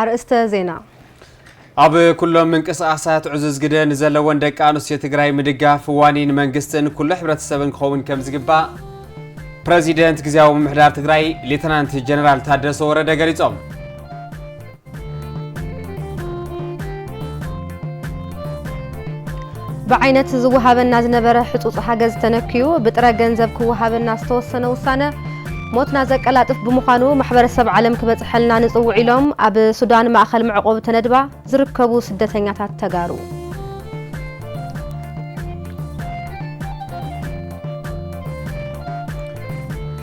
ኣርእስተ ዜና። ኣብ ኩሎም ምንቅስቓሳት ዕዙዝ ግደ ንዘለወን ደቂ ኣንስትዮ ትግራይ ምድጋፍ ዋኒን መንግስትን ኩሉ ሕብረተሰብን ክኸውን ከም ዝግባእ ፕረዚደንት ግዝያዊ ምምሕዳር ትግራይ ሌተናንት ጀነራል ታደሰ ወረደ ገሊጾም። ብዓይነት ዝወሃበና ዝነበረ ሕጹጽ ሓገዝ ተነክዩ ብጥረ ገንዘብ ክወሃበና ዝተወሰነ ውሳነ ሞትና ዘቀላጥፍ ብምዃኑ ማሕበረሰብ ዓለም ክበጽሐልና ንጽውዕ ኢሎም ኣብ ሱዳን ማእኸል መዕቆቢ ተነድባ ዝርከቡ ስደተኛታት ተጋሩ።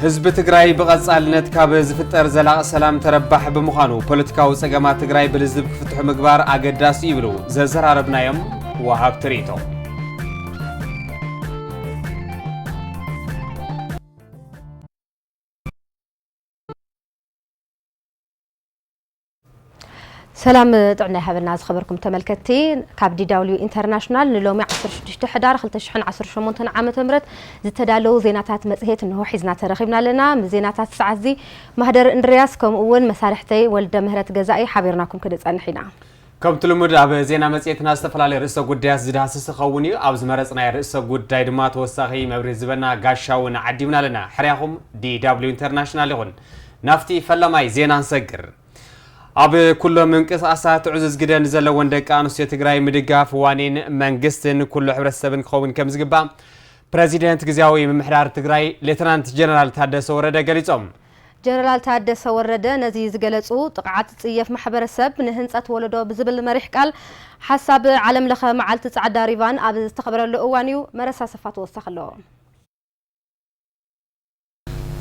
ህዝቢ ትግራይ ብቐጻልነት ካብ ዝፍጠር ዘላቒ ሰላም ተረባሒ ብምዃኑ ፖለቲካዊ ጸገማት ትግራይ ብልዝብ ክፍትሑ ምግባር ኣገዳሲ እዩ ይብሉ ዘዘራረብናዮም ወሃብቲ ርእይቶ። ሰላም ጥዕና ይሃበልና ዝኸበርኩም ተመልከትቲ። ካብ ዲ ደብሊው ኢንተርናሽናል ንሎሚ ዓሰርተ ሽዱሽተ ሕዳር ክልተ ሽሕን ዓሰርተ ሸሞንተን ዓመተ ምህረት ዝተዳለዉ ዜናታት መጽሔት እንሆ ሒዝና ተረኺብና ኣለና። ምስ ዜናታት ሰዓት እዚ ማህደር እንድርያስ ከምኡ እውን መሳርሕተይ ወልደ ምህረት ገዛኢ ሓቢርናኩም ክንጸንሕ ኢና። ከምቲ ልሙድ ኣብ ዜና መጽሔትና ዝተፈላለዩ ርእሰ ጉዳያት ዝዳህስስ ክኸውን እዩ። ኣብ ዝመረጽናዮ ርእሰ ጉዳይ ድማ ተወሳኺ መብርሂ ዝህበና ጋሻ እውን ዓዲምና ኣለና። ሕርያኹም ዲ ደብሊው ኢንተርናሽናል ይኹን። ናብቲ ፈለማይ ዜና ንሰግር። ኣብ ኩሎም ምንቅስቓሳት ዕዙዝ ግደ ንዘለወን ደቂ ኣንስትዮ ትግራይ ምድጋፍ ዋኒን መንግስትን ኩሉ ሕብረተሰብን ክኸውን ከም ዝግባእ ፕረዚደንት ግዝያዊ ምምሕዳር ትግራይ ሌተናንት ጀነራል ታደሰ ወረደ ገሊጾም። ጀነራል ታደሰ ወረደ ነዚ ዝገለጹ ጥቕዓት ዝጽየፍ ማሕበረሰብ ንህንጸት ወለዶ ብዝብል መሪሕ ቃል ሓሳብ ዓለም ለኸ መዓልቲ ጻዕዳ ሪቫን ኣብ ዝተኸበረሉ እዋን እዩ። መረሳ ሰፋ ተወሳኺ ኣለዎ።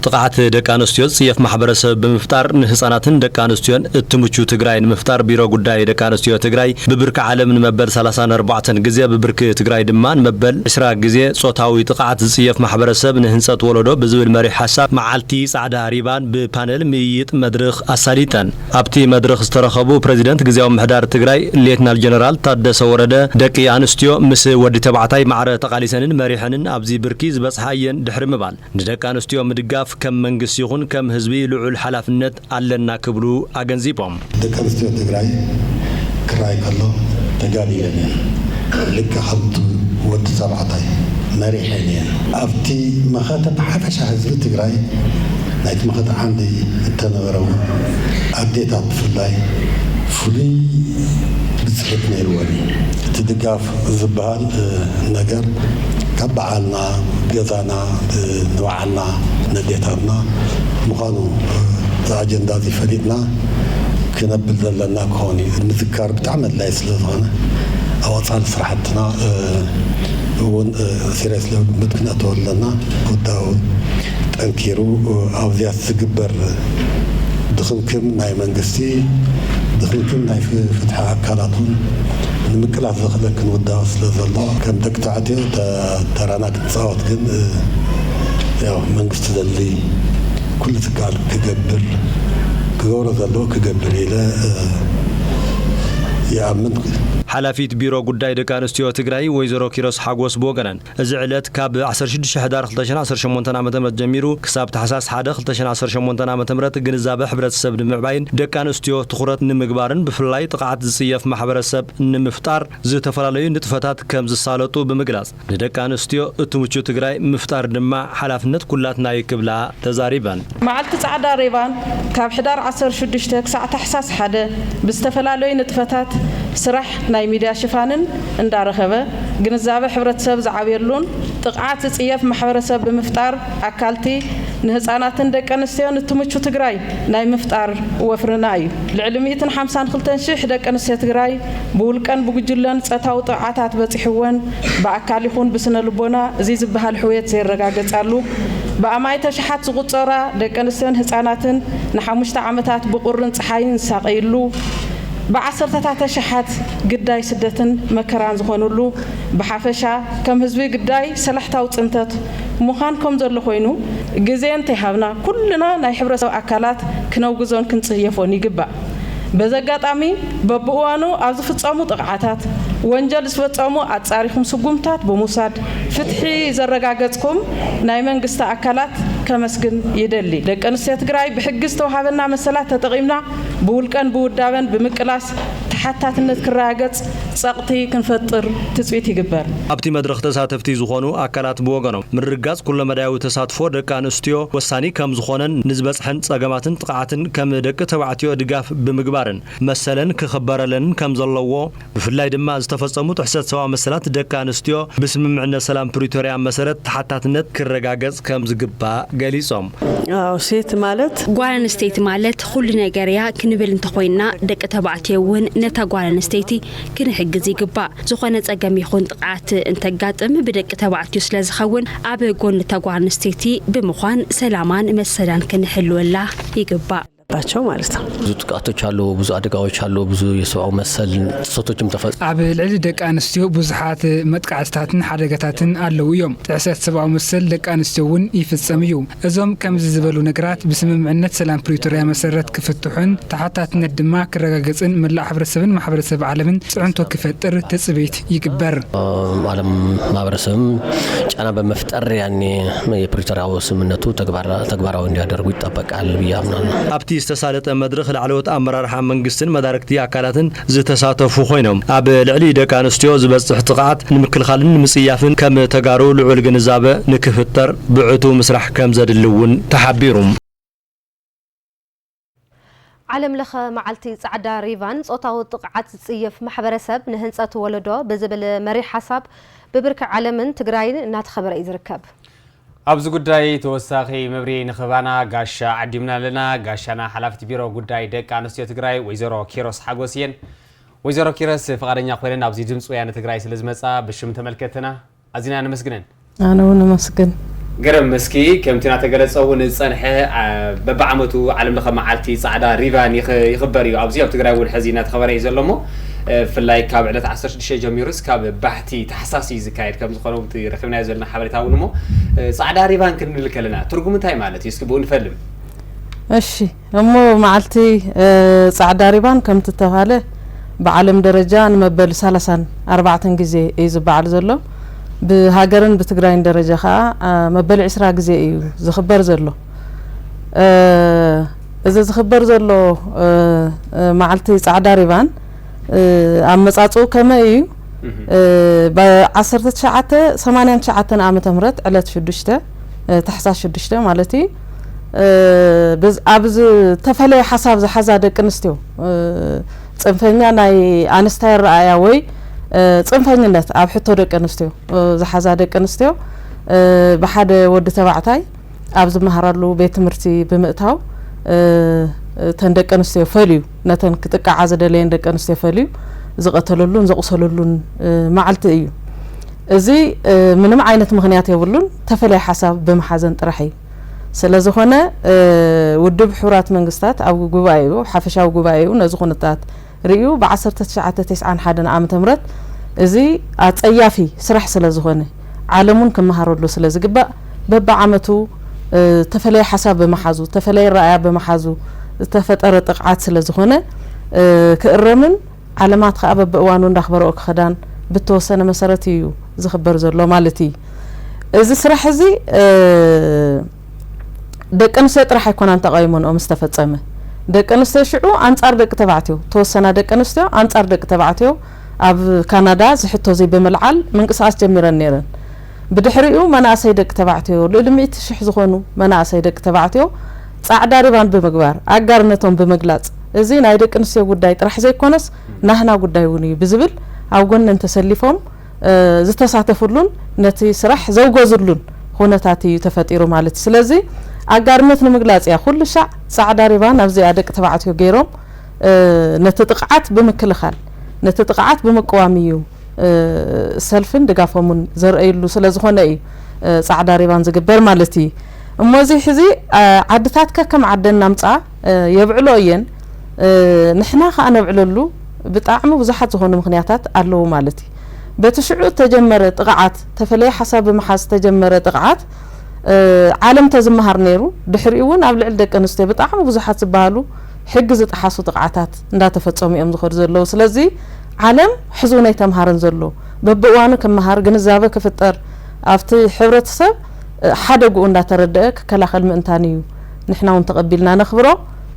ጥቕዓት ደቂ ኣንስትዮ ዝጽየፍ ማሕበረሰብ ብምፍጣር ንህፃናትን ደቂ ኣንስትዮን እትምቹ ትግራይ ንምፍጣር ቢሮ ጉዳይ ደቂ ኣንስትዮ ትግራይ ብብርኪ ዓለም ንመበል ሰላሳን ኣርባዕተን ግዜ ብብርኪ ትግራይ ድማ ንመበል ዕስራ ግዜ ጾታዊ ጥቕዓት ዝጽየፍ ማሕበረሰብ ንህንፀት ወለዶ ብዝብል መሪሕ ሓሳብ መዓልቲ ጻዕዳ ሪባን ብፓነል ምይይጥ መድርኽ ኣሳሊጠን። ኣብቲ መድርኽ ዝተረኸቡ ፕረዚደንት ግዝያዊ ምምሕዳር ትግራይ ሌትናል ጀነራል ታደሰ ወረደ ደቂ ኣንስትዮ ምስ ወዲ ተባዕታይ ማዕረ ተቓሊሰንን መሪሐንን ኣብዚ ብርኪ ዝበጽሓ እየን ድሕሪ ምባል ንደቂ ኣንስትዮ ምድጋፍ ከም መንግስቲ ይኹን ከም ህዝቢ ልዑል ሓላፍነት ኣለና ክብሉ ኣገንዚቦም። ደቂ ኣንስትዮ ትግራይ ክረኣይ ከሎ ተጋዲለን እየን። ልክዕ ከምቲ ወዲ ተባዕታይ መሪሐን እየን። ኣብቲ መኸተ ብሓፈሻ ህዝቢ ትግራይ ናይቲ መኸተ ዓንዲ እተነበረ እውን ኣዴታት ብፍላይ ፍሉይ ብፅሒት ነይርወን እዩ። እቲ ድጋፍ ዝበሃል፣ እ፣ ነገር ካብ በዓልና፣ ገዛና፣ እ፣ ንበዓልና፣ ነዴታትና ምዃኑ፣ እ፣ እዚ ኣጀንዳ እዚ ፈሊጥና ክነብል ዘለና ክኸውን እዩ። ንምዝካር ብጣዕሚ ኣድላዪ ስለ ዝኾነ፣ ኣብ ቀፃሊ ስራሕትና፣ እ፣ እውን፣ እ፣ ሲሪየስ ሌቭል ግምት ክነእተወሉ ኣለና። ጉዳዩ ጠንኪሩ፣ እ፣ ኣብዚያት ዝግበር ድኽምክም ናይ መንግስቲ፣ ድኽምክም ናይ ፍ-፣ ፍትሒ ኣካላት እውን ንምቅላስ ዘኽለክን ውዳበ ስለ ዘሎ፣ ከም ደቂ ተባዕትዮ ተ-፣ ተራና ክንጻወት ግን፣ እ፣ ያው መንግስቲ ዘድሊ ኩሉ ትካል ክገብር፣ ክገብሮ ዘለዎ ክገብር ኢለ፣ እ፣ ይኣምን። ሓላፊት ቢሮ ጉዳይ ደቂ ኣንስትዮ ትግራይ ወይዘሮ ኪሮስ ሓጎስ ብወገነን፣ እዚ ዕለት ካብ ዓሰርተ ሽዱሽተ ሕዳር ክልተ ሽሕን ዓሰርተ ሸሞንተን ዓመተ ምህረት ጀሚሩ ክሳብ ታሕሳስ ሓደ ክልተ ሽሕን ዓሰርተ ሸሞንተን ዓመተ ምህረት ግንዛበ ሕብረተሰብ ንምዕባይን ደቂ ኣንስትዮ ትኹረት ንምግባርን ብፍላይ ጥቕዓት ዝጽየፍ ማሕበረሰብ ንምፍጣር ዝተፈላለዩ ንጥፈታት ከም ዝሳለጡ ብምግላጽ፣ ንደቂ ኣንስትዮ እትምቹ ትግራይ ምፍጣር ድማ ሓላፍነት ኩላትና እዩ ክብላ ተዛሪበን። መዓልቲ ጻዕዳ ሪባን ካብ ሕዳር ዓሰርተ ሽዱሽተ ክሳዕ ታሕሳስ ሓደ ብዝተፈላለዩ ንጥፈታት ስራሕ ናይ ሚድያ ሽፋንን እንዳረኸበ ግንዛበ ሕብረተሰብ ዝዓብየሉን ጥቕዓት ዝጽየፍ ማሕበረሰብ ብምፍጣር ኣካልቲ ንህፃናትን ደቂ ኣንስትዮን እትምቹ ትግራይ ናይ ምፍጣር ወፍርና እዩ። ልዕሊ ሚእትን ሓምሳን ክልተን ሽሕ ደቂ ኣንስትዮ ትግራይ ብውልቀን ብጉጅለን ጸታዊ ጥቕዓታት በጺሕወን ብኣካል ይኹን ብስነ ልቦና እዚ ዝበሃል ሕውየት ዘየረጋገጻሉ፣ ብኣማኢተ ሽሓት ዝቑጸራ ደቂ ኣንስትዮን ህጻናትን ንሓሙሽተ ዓመታት ብቑርን ጸሓይን ዝሳቐይሉ፣ ብዓሰርተታት ኣሽሓት ግዳይ ስደትን መከራን ዝኾኑሉ፣ ብሓፈሻ ከም ህዝቢ ግዳይ ሰላሕታዊ ጽንተት ምዃን ከም ዘሎ ኮይኑ፣ ግዜ እንተይሃብና ኩልና ናይ ሕብረተሰብ ኣካላት ክነውግዞን ክንጽየፎን ይግባእ። በዚ ኣጋጣሚ በብእዋኑ ኣብ ዝፍጸሙ ጥቕዓታት፣ ወንጀል ዝፈጸሙ ኣጻሪኹም ስጉምታት ብምውሳድ፣ ፍትሒ ዘረጋገጽኩም ናይ መንግስቲ ኣካላት ከመስግን ይደሊ። ደቂ ኣንስትዮ ትግራይ ብሕጊ ዝተውሃበና መሰላት ተጠቒምና ብውልቀን ብውዳበን ብምቅላስ ተሓታትነት ክረጋገጽ ጸቕጢ ክንፈጥር ትጽቢት ይግበር። ኣብቲ መድረኽ ተሳተፍቲ ዝኾኑ ኣካላት ብወገኖም ምርግጋጽ ኩለመዳያዊ ተሳትፎ ደቂ ኣንስትዮ ወሳኒ ከም ዝኾነን ንዝበጽሐን ጸገማትን ጥቕዓትን ከም ደቂ ተባዕትዮ ድጋፍ ብምግባርን መሰለን ክኽበረለን ከም ዘለዎ ብፍላይ ድማ ዝተፈጸሙ ጥሕሰት ሰብኣዊ መሰላት ደቂ ኣንስትዮ ብስምምዕነት ሰላም ፕሪቶርያ መሰረት ተሓታትነት ክረጋገጽ ከም ዝግባእ ገሊጾም። አዎ፣ ሴት ማለት ጓል ኣንስተይቲ ማለት ኩሉ ነገር እያ ክንብል እንተኾይንና፣ ደቂ ተባዕትዮ እውን ነታ ጓል ኣንስተይቲ ክንሕግዝ ይግባእ። ዝኾነ ጸገም ይኹን ጥቕዓት እንተጋጥም ብደቂ ተባዕትዮ ስለ ዝኸውን፣ ኣብ ጎኒ እታ ጓል ኣንስተይቲ ብምዃን ሰላማን መሰላን ክንሕልወላ ይግባእ። ባቸው ማለት ነው። ብዙ ጥቃቶች አሉ፣ ብዙ አደጋዎች አሉ፣ ብዙ የሰብአዊ መሰል ጥሰቶችም ተፈጽ- ኣብ ልዕሊ ደቂ ኣንስትዮ ብዙሓት መጥቃዕትታትን ሓደጋታትን ኣለዉ እዮም። ጥሕሰት ሰብኣዊ መሰል ደቂ ኣንስትዮ እውን ይፍጸም እዩ። እዞም ከምዚ ዝበሉ ነገራት ብስምምዕነት ሰላም ፕሪቶርያ መሰረት ክፍትሑን ተሓታትነት ድማ ክረጋገጽን መላእ ሕብረተሰብን ማሕበረሰብ ዓለምን ጽዕንቶ ክፈጥር ትጽቢት ይግበር። ዓለም ማህበረሰብም ጫና በመፍጠር ያኔ የፕሪቶሪያው ስምምነቱ ተግባራ- ተግባራዊ እንዲያደርጉ ይጠበቃል ብዬ አምናለሁ። ኣብቲ ዝተሳለጠ መድረኽ ላዕለዎት ኣመራርሓ መንግስትን መዳርግቲ ኣካላትን ዝተሳተፉ ኮይኖም፣ ኣብ ልዕሊ ደቂ ኣንስትዮ ዝበፅሕ ጥቕዓት ንምክልኻልን ንምፅያፍን ከም ተጋሩ ልዑል ግንዛበ ንክፍጠር ብዕቱ ምስራሕ ከም ዘድሊ እውን ተሓቢሩ። ዓለም ለኸ መዓልቲ ጻዕዳ ሪቫን ጾታዊ ጥቕዓት ዝጽየፍ ማሕበረሰብ ንህንጸት ወለዶ ብዝብል መሪሕ ሓሳብ ብብርኪ ዓለምን ትግራይን እናተኸበረ እዩ ዝርከብ። ኣብዚ ጉዳይ ተወሳኺ መብርሂ ንኽህባና ጋሻ ዓዲምና ኣለና። ጋሻና ሓላፊት ቢሮ ጉዳይ ደቂ ኣንስትዮ ትግራይ ወይዘሮ ኪሮስ ሓጎስ እየን። ወይዘሮ ኪሮስ ፍቓደኛ ኮይነን ኣብዚ ድምፂ ወያነ ትግራይ ስለ ዝመፃ ብሽም ተመልከትና ኣዚና ነመስግነን። ኣነ እውን እመስግን። ግርም፣ እስኪ ከምቲ እናተገለጸ እውን ዝጸንሐ፣ አ፣ በብዓመቱ ዓለም ለኸ መዓልቲ ጻዕዳ ሪቫን ይኽ- ይኽበር እዩ። ኣብዚ ኣብ ትግራይ እውን ሕዚ እናተኸበረ እዩ ዘሎ እሞ፣ እ፣ ብፍላይ ካብ ዕለት ዓሰርተ ሽዱሽተ ጀሚሩ እስካብ ባሕቲ ታሕሳስ እዩ ዝካየድ ከም ዝኾነ እውን እቲ ረኺብናዮ ዘለና ሓበሬታ እውን እሞ፣ እ፣ ጻዕዳ ሪቫን ክንብል ከለና ትርጉሙ እንታይ ማለት እዩ? እስኪ ብኡ ንፈልም። እሺ፣ እሞ መዓልቲ ጻዕዳ ሪባን ከምቲ እተባህለ ብዓለም ደረጃ ንመበል ሰላሳን ኣርባዕተን ግዜ እዩ ዝበዓል ዘሎ። ብሃገርን ብትግራይን ደረጃ ከኣ መበል ዕስራ ግዜ እዩ ዝኽበር ዘሎ። እዚ ዝኽበር ዘሎ መዓልቲ ጻዕዳ ሪባን ኣመጻጽኡ ከመይ እዩ? ብ ዓሰርተ ትሽዓተ ሰማንያን ትሽዓተን ዓመተ ምህረት ዕለት ሽዱሽተ ታሕሳስ ሽዱሽተ ማለት እዩ። ኣብ ዝተፈለየ ሓሳብ ዝሓዛ ደቂ ኣንስትዮ፣ ፅንፈኛ ናይ ኣንስታይ ኣረኣእያ ወይ ፅንፈኝነት ኣብ ሕቶ ደቂ ኣንስትዮ ዝሓዛ ደቂ ኣንስትዮ ብሓደ ወዲ ተባዕታይ ኣብ ዝመሃራሉ ቤት ትምህርቲ ብምእታው እተን ደቂ ኣንስትዮ ፈልዩ፣ ነተን ክጥቅዓ ዝደለየን ደቂ ኣንስትዮ ፈልዩ ዝቐተለሉን ዘቑሰለሉን መዓልቲ እዩ። እዚ ምንም ዓይነት ምኽንያት የብሉን፣ ተፈለየ ሓሳብ ብምሓዘን ጥራሕ እዩ። ስለዝኾነ ውድብ ሕቡራት መንግስታት ኣብ ጉባኤኡ፣ ሓፈሻዊ ጉባኤኡ ነዚ ኩነታት ርእዩ ብ ዓሰርተ ትሽዓተ ተስዓን ሓደን ዓመተ ምህረት እዚ ኣጸያፊ ስራሕ ስለዝኾነ ዓለም እውን ክመሃረሉ ስለዝግባእ በብዓመቱ ተፈለየ ሓሳብ ብምሓዙ፣ ተፈለየ ረኣያ ብምሓዙ ዝተፈጠረ ጥቕዓት ስለዝኾነ ክእረምን ዓለማት ከኣ በብእዋኑ እንዳኽበረኦ ክኸዳን ብተወሰነ መሰረት እዩ ዝኽበር ዘሎ ማለት እዩ። እዚ ስራሕ እዚ ደቂ ኣንስትዮ ጥራሕ ኣይኮናን ተቓውሞንኦም ዝተፈጸመ። ደቂ ኣንስትዮ ሽዑ ኣንጻር ደቂ ተባዕትዮ፣ ተወሰና ደቂ ኣንስትዮ ኣንጻር ደቂ ተባዕትዮ ኣብ ካናዳ እዚ ሕቶ እዚ ብምልዓል ምንቅስቓስ ጀሚረን ነይረን። ብድሕሪኡ መናእሰይ ደቂ ተባዕትዮ፣ ልዕሊ ሚእቲ ሽሕ ዝኾኑ መናእሰይ ደቂ ተባዕትዮ ጻዕዳ ሪባን ብምግባር ኣጋርነቶም ብምግላጽ፣ እዚ ናይ ደቂ ኣንስትዮ ጉዳይ ጥራሕ ዘይኮነስ ናህና ጉዳይ እውን እዩ ብዝብል ኣብ ጎነን ተሰሊፎም ዝተሳተፍሉን ነቲ ስራሕ ዘውገዝሉን ኩነታት እዩ ተፈጢሩ ማለት እዩ። ስለዚ ኣጋርነት ንምግላጽ እያ ኩሉ ሻዕ ጻዕዳ ሪባን ኣብዚኣ ደቂ ተባዕትዮ ገይሮም ነቲ ጥቕዓት ብምክልኻል፣ ነቲ ጥቕዓት ብምቅዋም እዩ ሰልፍን ድጋፎምን ዘርእይሉ ስለዝኾነ እዩ ጻዕዳ ሪባን ዝግበር ማለት እዩ። እሞ እዚ ሕዚ ዓድታት ከከም ዓደን ናምጻ የብዕሎ እየን፣ ንሕና ከኣ ነብዕለሉ ብጣዕሚ ብዙሓት ዝኾኑ ምኽንያታት ኣለዉ ማለት እዩ። በቲ ሽዑ እተጀመረ ጥቕዓት፣ ተፈለየ ሓሳብ ብምሓዝ ዝተጀመረ ጥቕዓት ዓለም ተዝመሃር ነይሩ፣ ድሕሪኡ እውን ኣብ ልዕሊ ደቂ ኣንስትዮ ብጣዕሚ ብዙሓት ዝበሃሉ ሕጊ ዝጠሓሱ ጥቕዓታት እንዳተፈጸሙ እዮም ዝኸዱ ዘለዉ። ስለዚ ዓለም ሕዚ እውን ኣይተምሃረን ዘሎ። በብእዋኑ ክመሃር፣ ግንዛበ ክፍጠር፣ ኣብቲ ሕብረተሰብ ሓደግኡ እንዳተረደአ ክከላኸል ምእንታን እዩ። ንሕና እውን ተቐቢልና ነኽብሮ።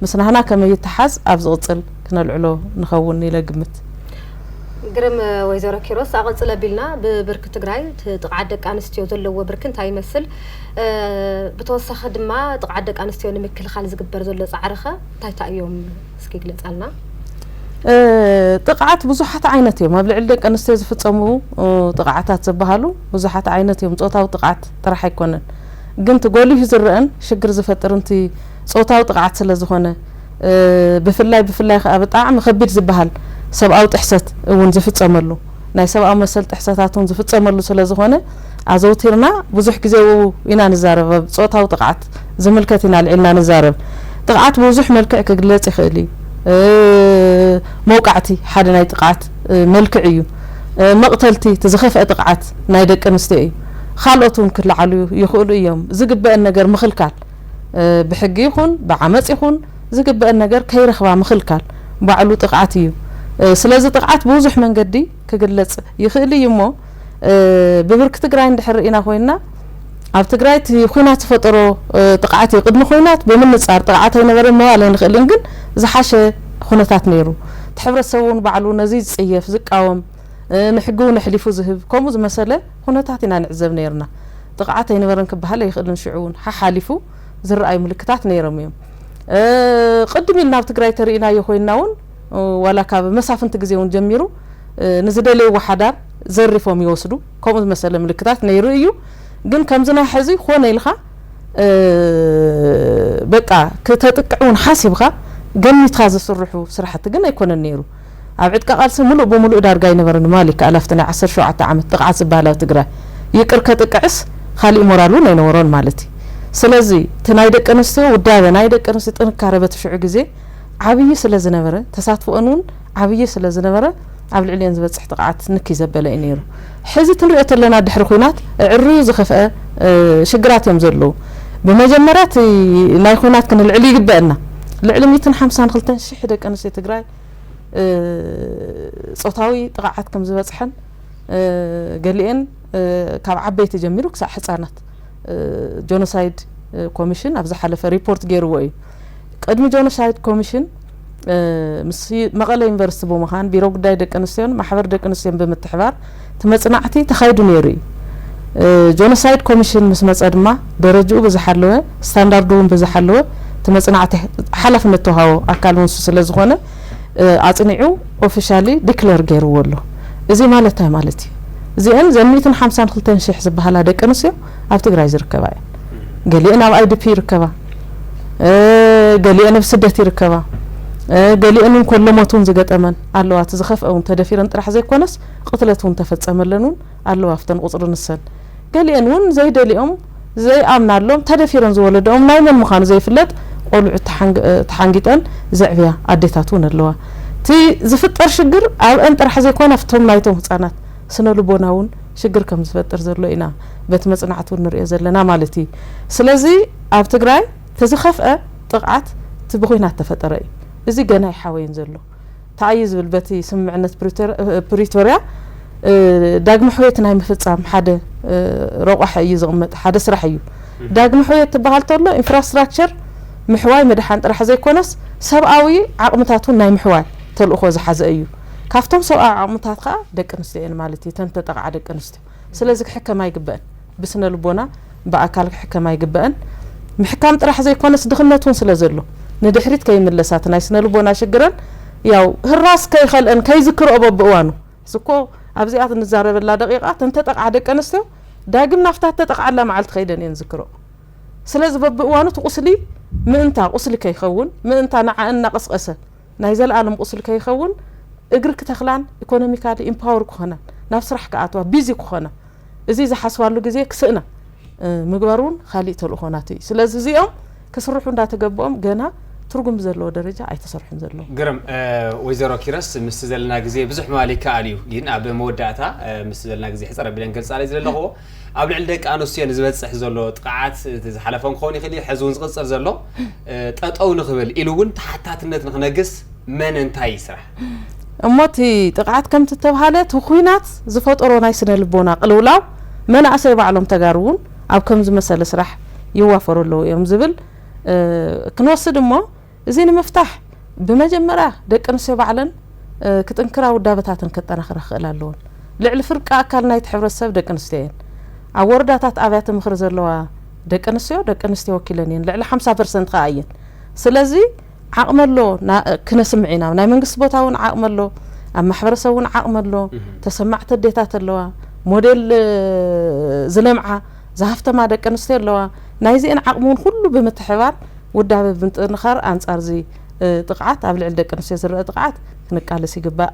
ምስ ናህና ከመይ ይተሓዝ ኣብ ዝቕጽል ክነልዕሎ ንኸውን ኢለ ግምት። ግርም። ወይዘሮ ኪሮስ፣ ኣቐጽል ኣቢልና ብብርኪ ትግራይ እቲ ጥቕዓት ደቂ ኣንስትዮ ዘለዎ ብርኪ እንታይ ይመስል? ብተወሳኺ ድማ ጥቕዓት ደቂ ኣንስትዮ ንምክልኻል ዝግበር ዘሎ ፃዕሪ ኸ እንታይ እንታይ እዮም? እስኪ ግለፃልና። ጥቕዓት ብዙሓት ዓይነት እዮም። ኣብ ልዕሊ ደቂ ኣንስትዮ ዝፍፀሙ ጥቕዓታት ዝበሃሉ ብዙሓት ዓይነት እዮም። ፆታዊ ጥቕዓት ጥራሕ ኣይኮነን፣ ግን እቲ ጎሊሁ ዝረአን ሽግር ዝፈጥርን እቲ ፆታዊ ጥቕዓት ስለ ዝኾነ፣ ብፍላይ ብፍላይ ከዓ ብጣዕሚ ከቢድ ዝበሃል ሰብኣዊ ጥሕሰት እውን ዝፍፀመሉ፣ ናይ ሰብኣዊ መሰል ጥሕሰታት እውን ዝፍፀመሉ ስለ ዝኾነ፣ ኣዘውቲርና ብዙሕ ግዜ ኣብኡ ኢና ንዛረብ። ኣብ ፆታዊ ጥቕዓት ዝምልከት ኢና ኣልዒልና ንዛረብ። ጥቕዓት ብብዙሕ መልክዕ ክግለፅ ይኽእል እዩ። መውቃዕቲ ሓደ ናይ ጥቕዓት መልክዕ እዩ። መቕተልቲ እቲ ዝኸፍአ ጥቕዓት ናይ ደቂ ኣንስትዮ እዩ። ካልኦት እውን ክለዓሉ ይኽእሉ እዮም። ዝግበአን ነገር ምኽልካል፣ ብሕጊ ይኹን ብዓመፅ ይኹን ዝግበአን ነገር ከይረኽባ ምኽልካል ባዕሉ ጥቕዓት እዩ። ስለዚ ጥቕዓት ብብዙሕ መንገዲ ክግለፅ ይኽእል እዩ እሞ፣ ብብርኪ ትግራይ እንድሕር ርኢና ኮይንና፣ ኣብ ትግራይ እቲ ኹናት ዝፈጠሮ ጥቕዓት እዩ። ቅድሚ ኹናት ብምንፃር ጥቕዓት ኣይነበረን ምባል ኣይንኽእልን፣ ግን ዝሓሸ ኩነታት ነይሩ። እቲ ሕብረተሰብ እውን ባዕሉ ነዚ ዝፅየፍ ዝቃወም፣ ንሕጊ እውን ኣሕሊፉ ዝህብ ከምኡ ዝመሰለ ኩነታት ኢና ንዕዘብ ነይርና። ጥቕዓት ኣይነበረን ክበሃል ኣይኽእልን። ሽዑ እውን ሓሓሊፉ ዝረኣዩ ምልክታት ነይሮም እዮም። ቅድም ኢልና ኣብ ትግራይ ተሪኢናዮ ኮይንና እውን፣ ዋላ ካብ መሳፍንቲ ግዜ እውን ጀሚሩ ንዝደለይዎ ሓዳር ዘሪፎም ይወስዱ፣ ከምኡ ዝመሰለ ምልክታት ነይሩ እዩ። ግን ከምዚ ናይ ሕዚ ኮነ ኢልካ በቃ ክተጥቅዕ እውን ሓሲብካ ገሚትካ ዝስርሑ ስራሕቲ ግን ኣይኮነን ነይሩ። ኣብ ዕጥቂ ቃልሲ ሙሉእ ብሙሉእ ዳርጋ ኣይነበረን ምባል ይከኣል። ኣብቲ ናይ ዓሰርተ ሸውዓተ ዓመት ጥቕዓት ዝበሃል ኣብ ትግራይ ይቅር ከጥቅዕስ ካሊእ ሞራል እውን ኣይነበሮን ማለት እዩ። ስለዚ እቲ ናይ ደቂ ኣንስትዮ ውዳበ፣ ናይ ደቂ ኣንስትዮ ጥንካረ በቲ ሽዑ ግዜ ዓብዪ ስለ ዝነበረ፣ ተሳትፎአን እውን ዓብዪ ስለ ዝነበረ፣ ኣብ ልዕሊአን ዝበፅሕ ጥቕዓት ንክይ ዘበለ እዩ ነይሩ። ሕዚ እቲ ንሪኦ ተለና ድሕሪ ኹናት ዕርዩ ዝኸፍአ ሽግራት እዮም ዘለዉ። ብመጀመርያ እቲ ናይ ኹናት ክንልዕል ይግበአና። ልዕሊ ሚእትን ሓምሳን ክልተን ሽሕ ደቂ ኣንስትዮ ትግራይ ፆታዊ ጥቕዓት ከም ዝበፅሐን፣ ገሊአን ካብ ዓበይቲ ጀሚሩ ክሳብ ሕፃናት ጆኖሳይድ ኮሚሽን ኣብ ዝሓለፈ ሪፖርት ገይርዎ እዩ። ቅድሚ ጆኖሳይድ ኮሚሽን ምስ መቐለ ዩኒቨርሲቲ ብምዃን ቢሮ ጉዳይ ደቂ ኣንስትዮን ማሕበር ደቂ ኣንስትዮን ብምትሕባር እቲ መፅናዕቲ ተኻይዱ ነይሩ እዩ። ጆኖሳይድ ኮሚሽን ምስ መፀ ድማ ደረጅኡ ብዝሓለወ፣ ስታንዳርዱ እውን ብዝሓለወ እቲ መፅናዕቲ ሓላፍነት ተዋሃቦ ኣካል እውን ንሱ ስለ ዝኾነ ኣፅኒዑ ኦፊሻሊ ዲክለር ገይርዎ ኣሎ። እዚ ማለት እንታይ ማለት እዩ? እዚአን ዘን ሚእትን ሓምሳን ክልተን ሽሕ ዝበሃላ ደቂ ኣንስትዮ ኣብ ትግራይ ዝርከባ እየን። ገሊአን ኣብ ኣይዲፒ ይርከባ፣ ገሊአን ኣብ ስደት ይርከባ፣ ገሊአን እውን ኮሎ ሞት እውን ዝገጠመን ኣለዋ። እቲ ዝኸፍአ እውን ተደፊረን ጥራሕ ዘይኮነስ ቅትለት እውን ተፈፀመለን እውን ኣለዋ ኣብተን ቁፅሪ ንሰን። ገሊአን እውን ዘይደሊኦም ዘይኣምናሎም ተደፊረን ዝወለደኦም ናይ መን ምዃኑ ዘይፍለጥ ቆልዑ ተሓንጊጠን ዘዕብያ ኣዴታት እውን ኣለዋ። እቲ ዝፍጠር ሽግር ኣብአን ጥራሕ ዘይኮነ ኣብቶም ናይቶም ህፃናት ስነ ልቦና እውን ሽግር ከም ዝፈጥር ዘሎ ኢና በቲ መፅናዕቲ እውን ንሪኦ ዘለና ማለት እዩ። ስለዚ ኣብ ትግራይ ተዝኸፍአ ጥቕዓት እቲ ብኹናት ተፈጠረ እዩ። እዚ ገና ይሓወየን ዘሎ። እንታይ እዩ ዝብል በቲ ስምምዕነት ፕሪቶርያ ዳግመ ሕውየት ናይ ምፍፃም ሓደ ረቋሒ እዩ ዝቕመጥ፣ ሓደ ስራሕ እዩ። ዳግመ ሕውየት ትበሃል ተሎ ኢንፍራስትራክቸር ምሕዋይ ምድሓን ጥራሕ ዘይኮነስ ሰብኣዊ ዓቕምታት እውን ናይ ምሕዋይ ተልእኾ ዝሓዘ እዩ። ካብቶም ሰብኣዊ ዓቕምታት ከዓ ደቂ ኣንስትዮ እየን ማለት እዩ፣ ተን ተጠቕዓ ደቂ ኣንስትዮ። ስለዚ ክሕከማ ይግበአን። ብስነ ልቦና ብኣካል ክሕከማ ይግበአን። ምሕካም ጥራሕ ዘይኮነስ ድኽነት እውን ስለ ዘሎ ንድሕሪት ከይምለሳ እቲ ናይ ስነ ልቦና ሽግረን ያው ህራስ ከይኸልአን ከይዝክርኦ በብእዋኑ ስኮ ኣብዚኣ ንዛረበላ ደቂቓ ተንተጠቕዓ ደቂ ኣንስትዮ ዳግም ናብታ ተጠቕዓላ መዓልቲ ከይደን እየን ዝክርኦ። ስለዚ በብእዋኑ እቲ ቁስሊ ምእንታ ቁስሊ ከይኸውን ምእንታ ንዓእን እናቐስቐሰ ናይ ዘለኣለም ቁስሊ ከይኸውን እግሪ ክተኽላን ኢኮኖሚካሊ ኢምፓወር ክኾናን ናብ ስራሕ ክኣትዋ ቢዚ ክኾና እዚ ዝሓስባሉ ግዜ ክስእና ምግባር እውን ካሊእ ተልእኾ ናቱ እዩ። ስለዚ እዚኦም ክስርሑ እንዳተገበኦም ገና ትርጉም ዘለዎ ደረጃ ኣይተሰርሑን ዘለዉ። ግርም። ወይዘሮ ኪሮስ ምስቲ ዘለና ግዜ ብዙሕ ምባል ይከኣል እዩ፣ ግን ኣብ መወዳእታ ምስቲ ዘለና ግዜ ሕፅር ኣቢለ ክገልፃለይ ዝደለኽዎ ኣብ ልዕሊ ደቂ ኣንስትዮ ንዝበፅሕ ዘሎ ጥቕዓት እቲ ዝሓለፈ ክኸውን ይኽእል እዩ፣ ሕዚ እውን ዝቕፅል ዘሎ ጠጠው ንኽብል ኢሉ እውን ተሓታትነት ንኽነግስ መን እንታይ ይስራሕ? እሞ እቲ ጥቕዓት ከምቲ እተብሃለ እቲ ኹናት ዝፈጠሮ ናይ ስነ ልቦና ቅልውላው መናእሰይ ባዕሎም ተጋሩ እውን ኣብ ከም ዝመሰለ ስራሕ ይዋፈሩ ኣለዉ እዮም ዝብል ክንወስድ እሞ፣ እዚ ንምፍታሕ ብመጀመርያ ደቂ ኣንስትዮ ባዕለን ክጥንክራ ውዳበታተን ከጠናኽራ ክኽእላ ኣለወን። ልዕሊ ፍርቂ ኣካል ናይቲ ሕብረተሰብ ደቂ ኣንስትዮ እየን። ኣብ ወረዳታት ኣብያተ ምኽሪ ዘለዋ ደቂ ኣንስትዮ ደቂ ኣንስትዮ ወኪለን እየን፣ ልዕሊ ሓምሳ ፐርሰንት ከኣ እየን። ስለዚ ዓቕሚ ኣሎ፣ ክነስምዕ ኢና። ናይ መንግስቲ ቦታ እውን ዓቕሚ ኣሎ፣ ኣብ ማሕበረሰብ እውን ዓቕሚ ኣሎ። ተሰማዕቲ ኣዴታት ኣለዋ፣ ሞዴል ዝለምዓ ዝሃፍተማ ደቂ ኣንስትዮ ኣለዋ። ናይዚአን ዓቕሚ እውን ኩሉ ብምትሕባር ውዳበ ብምጥንኻር ኣንጻር እዚ ጥቕዓት፣ ኣብ ልዕሊ ደቂ ኣንስትዮ ዝረአ ጥቕዓት ክንቃለስ ይግባእ።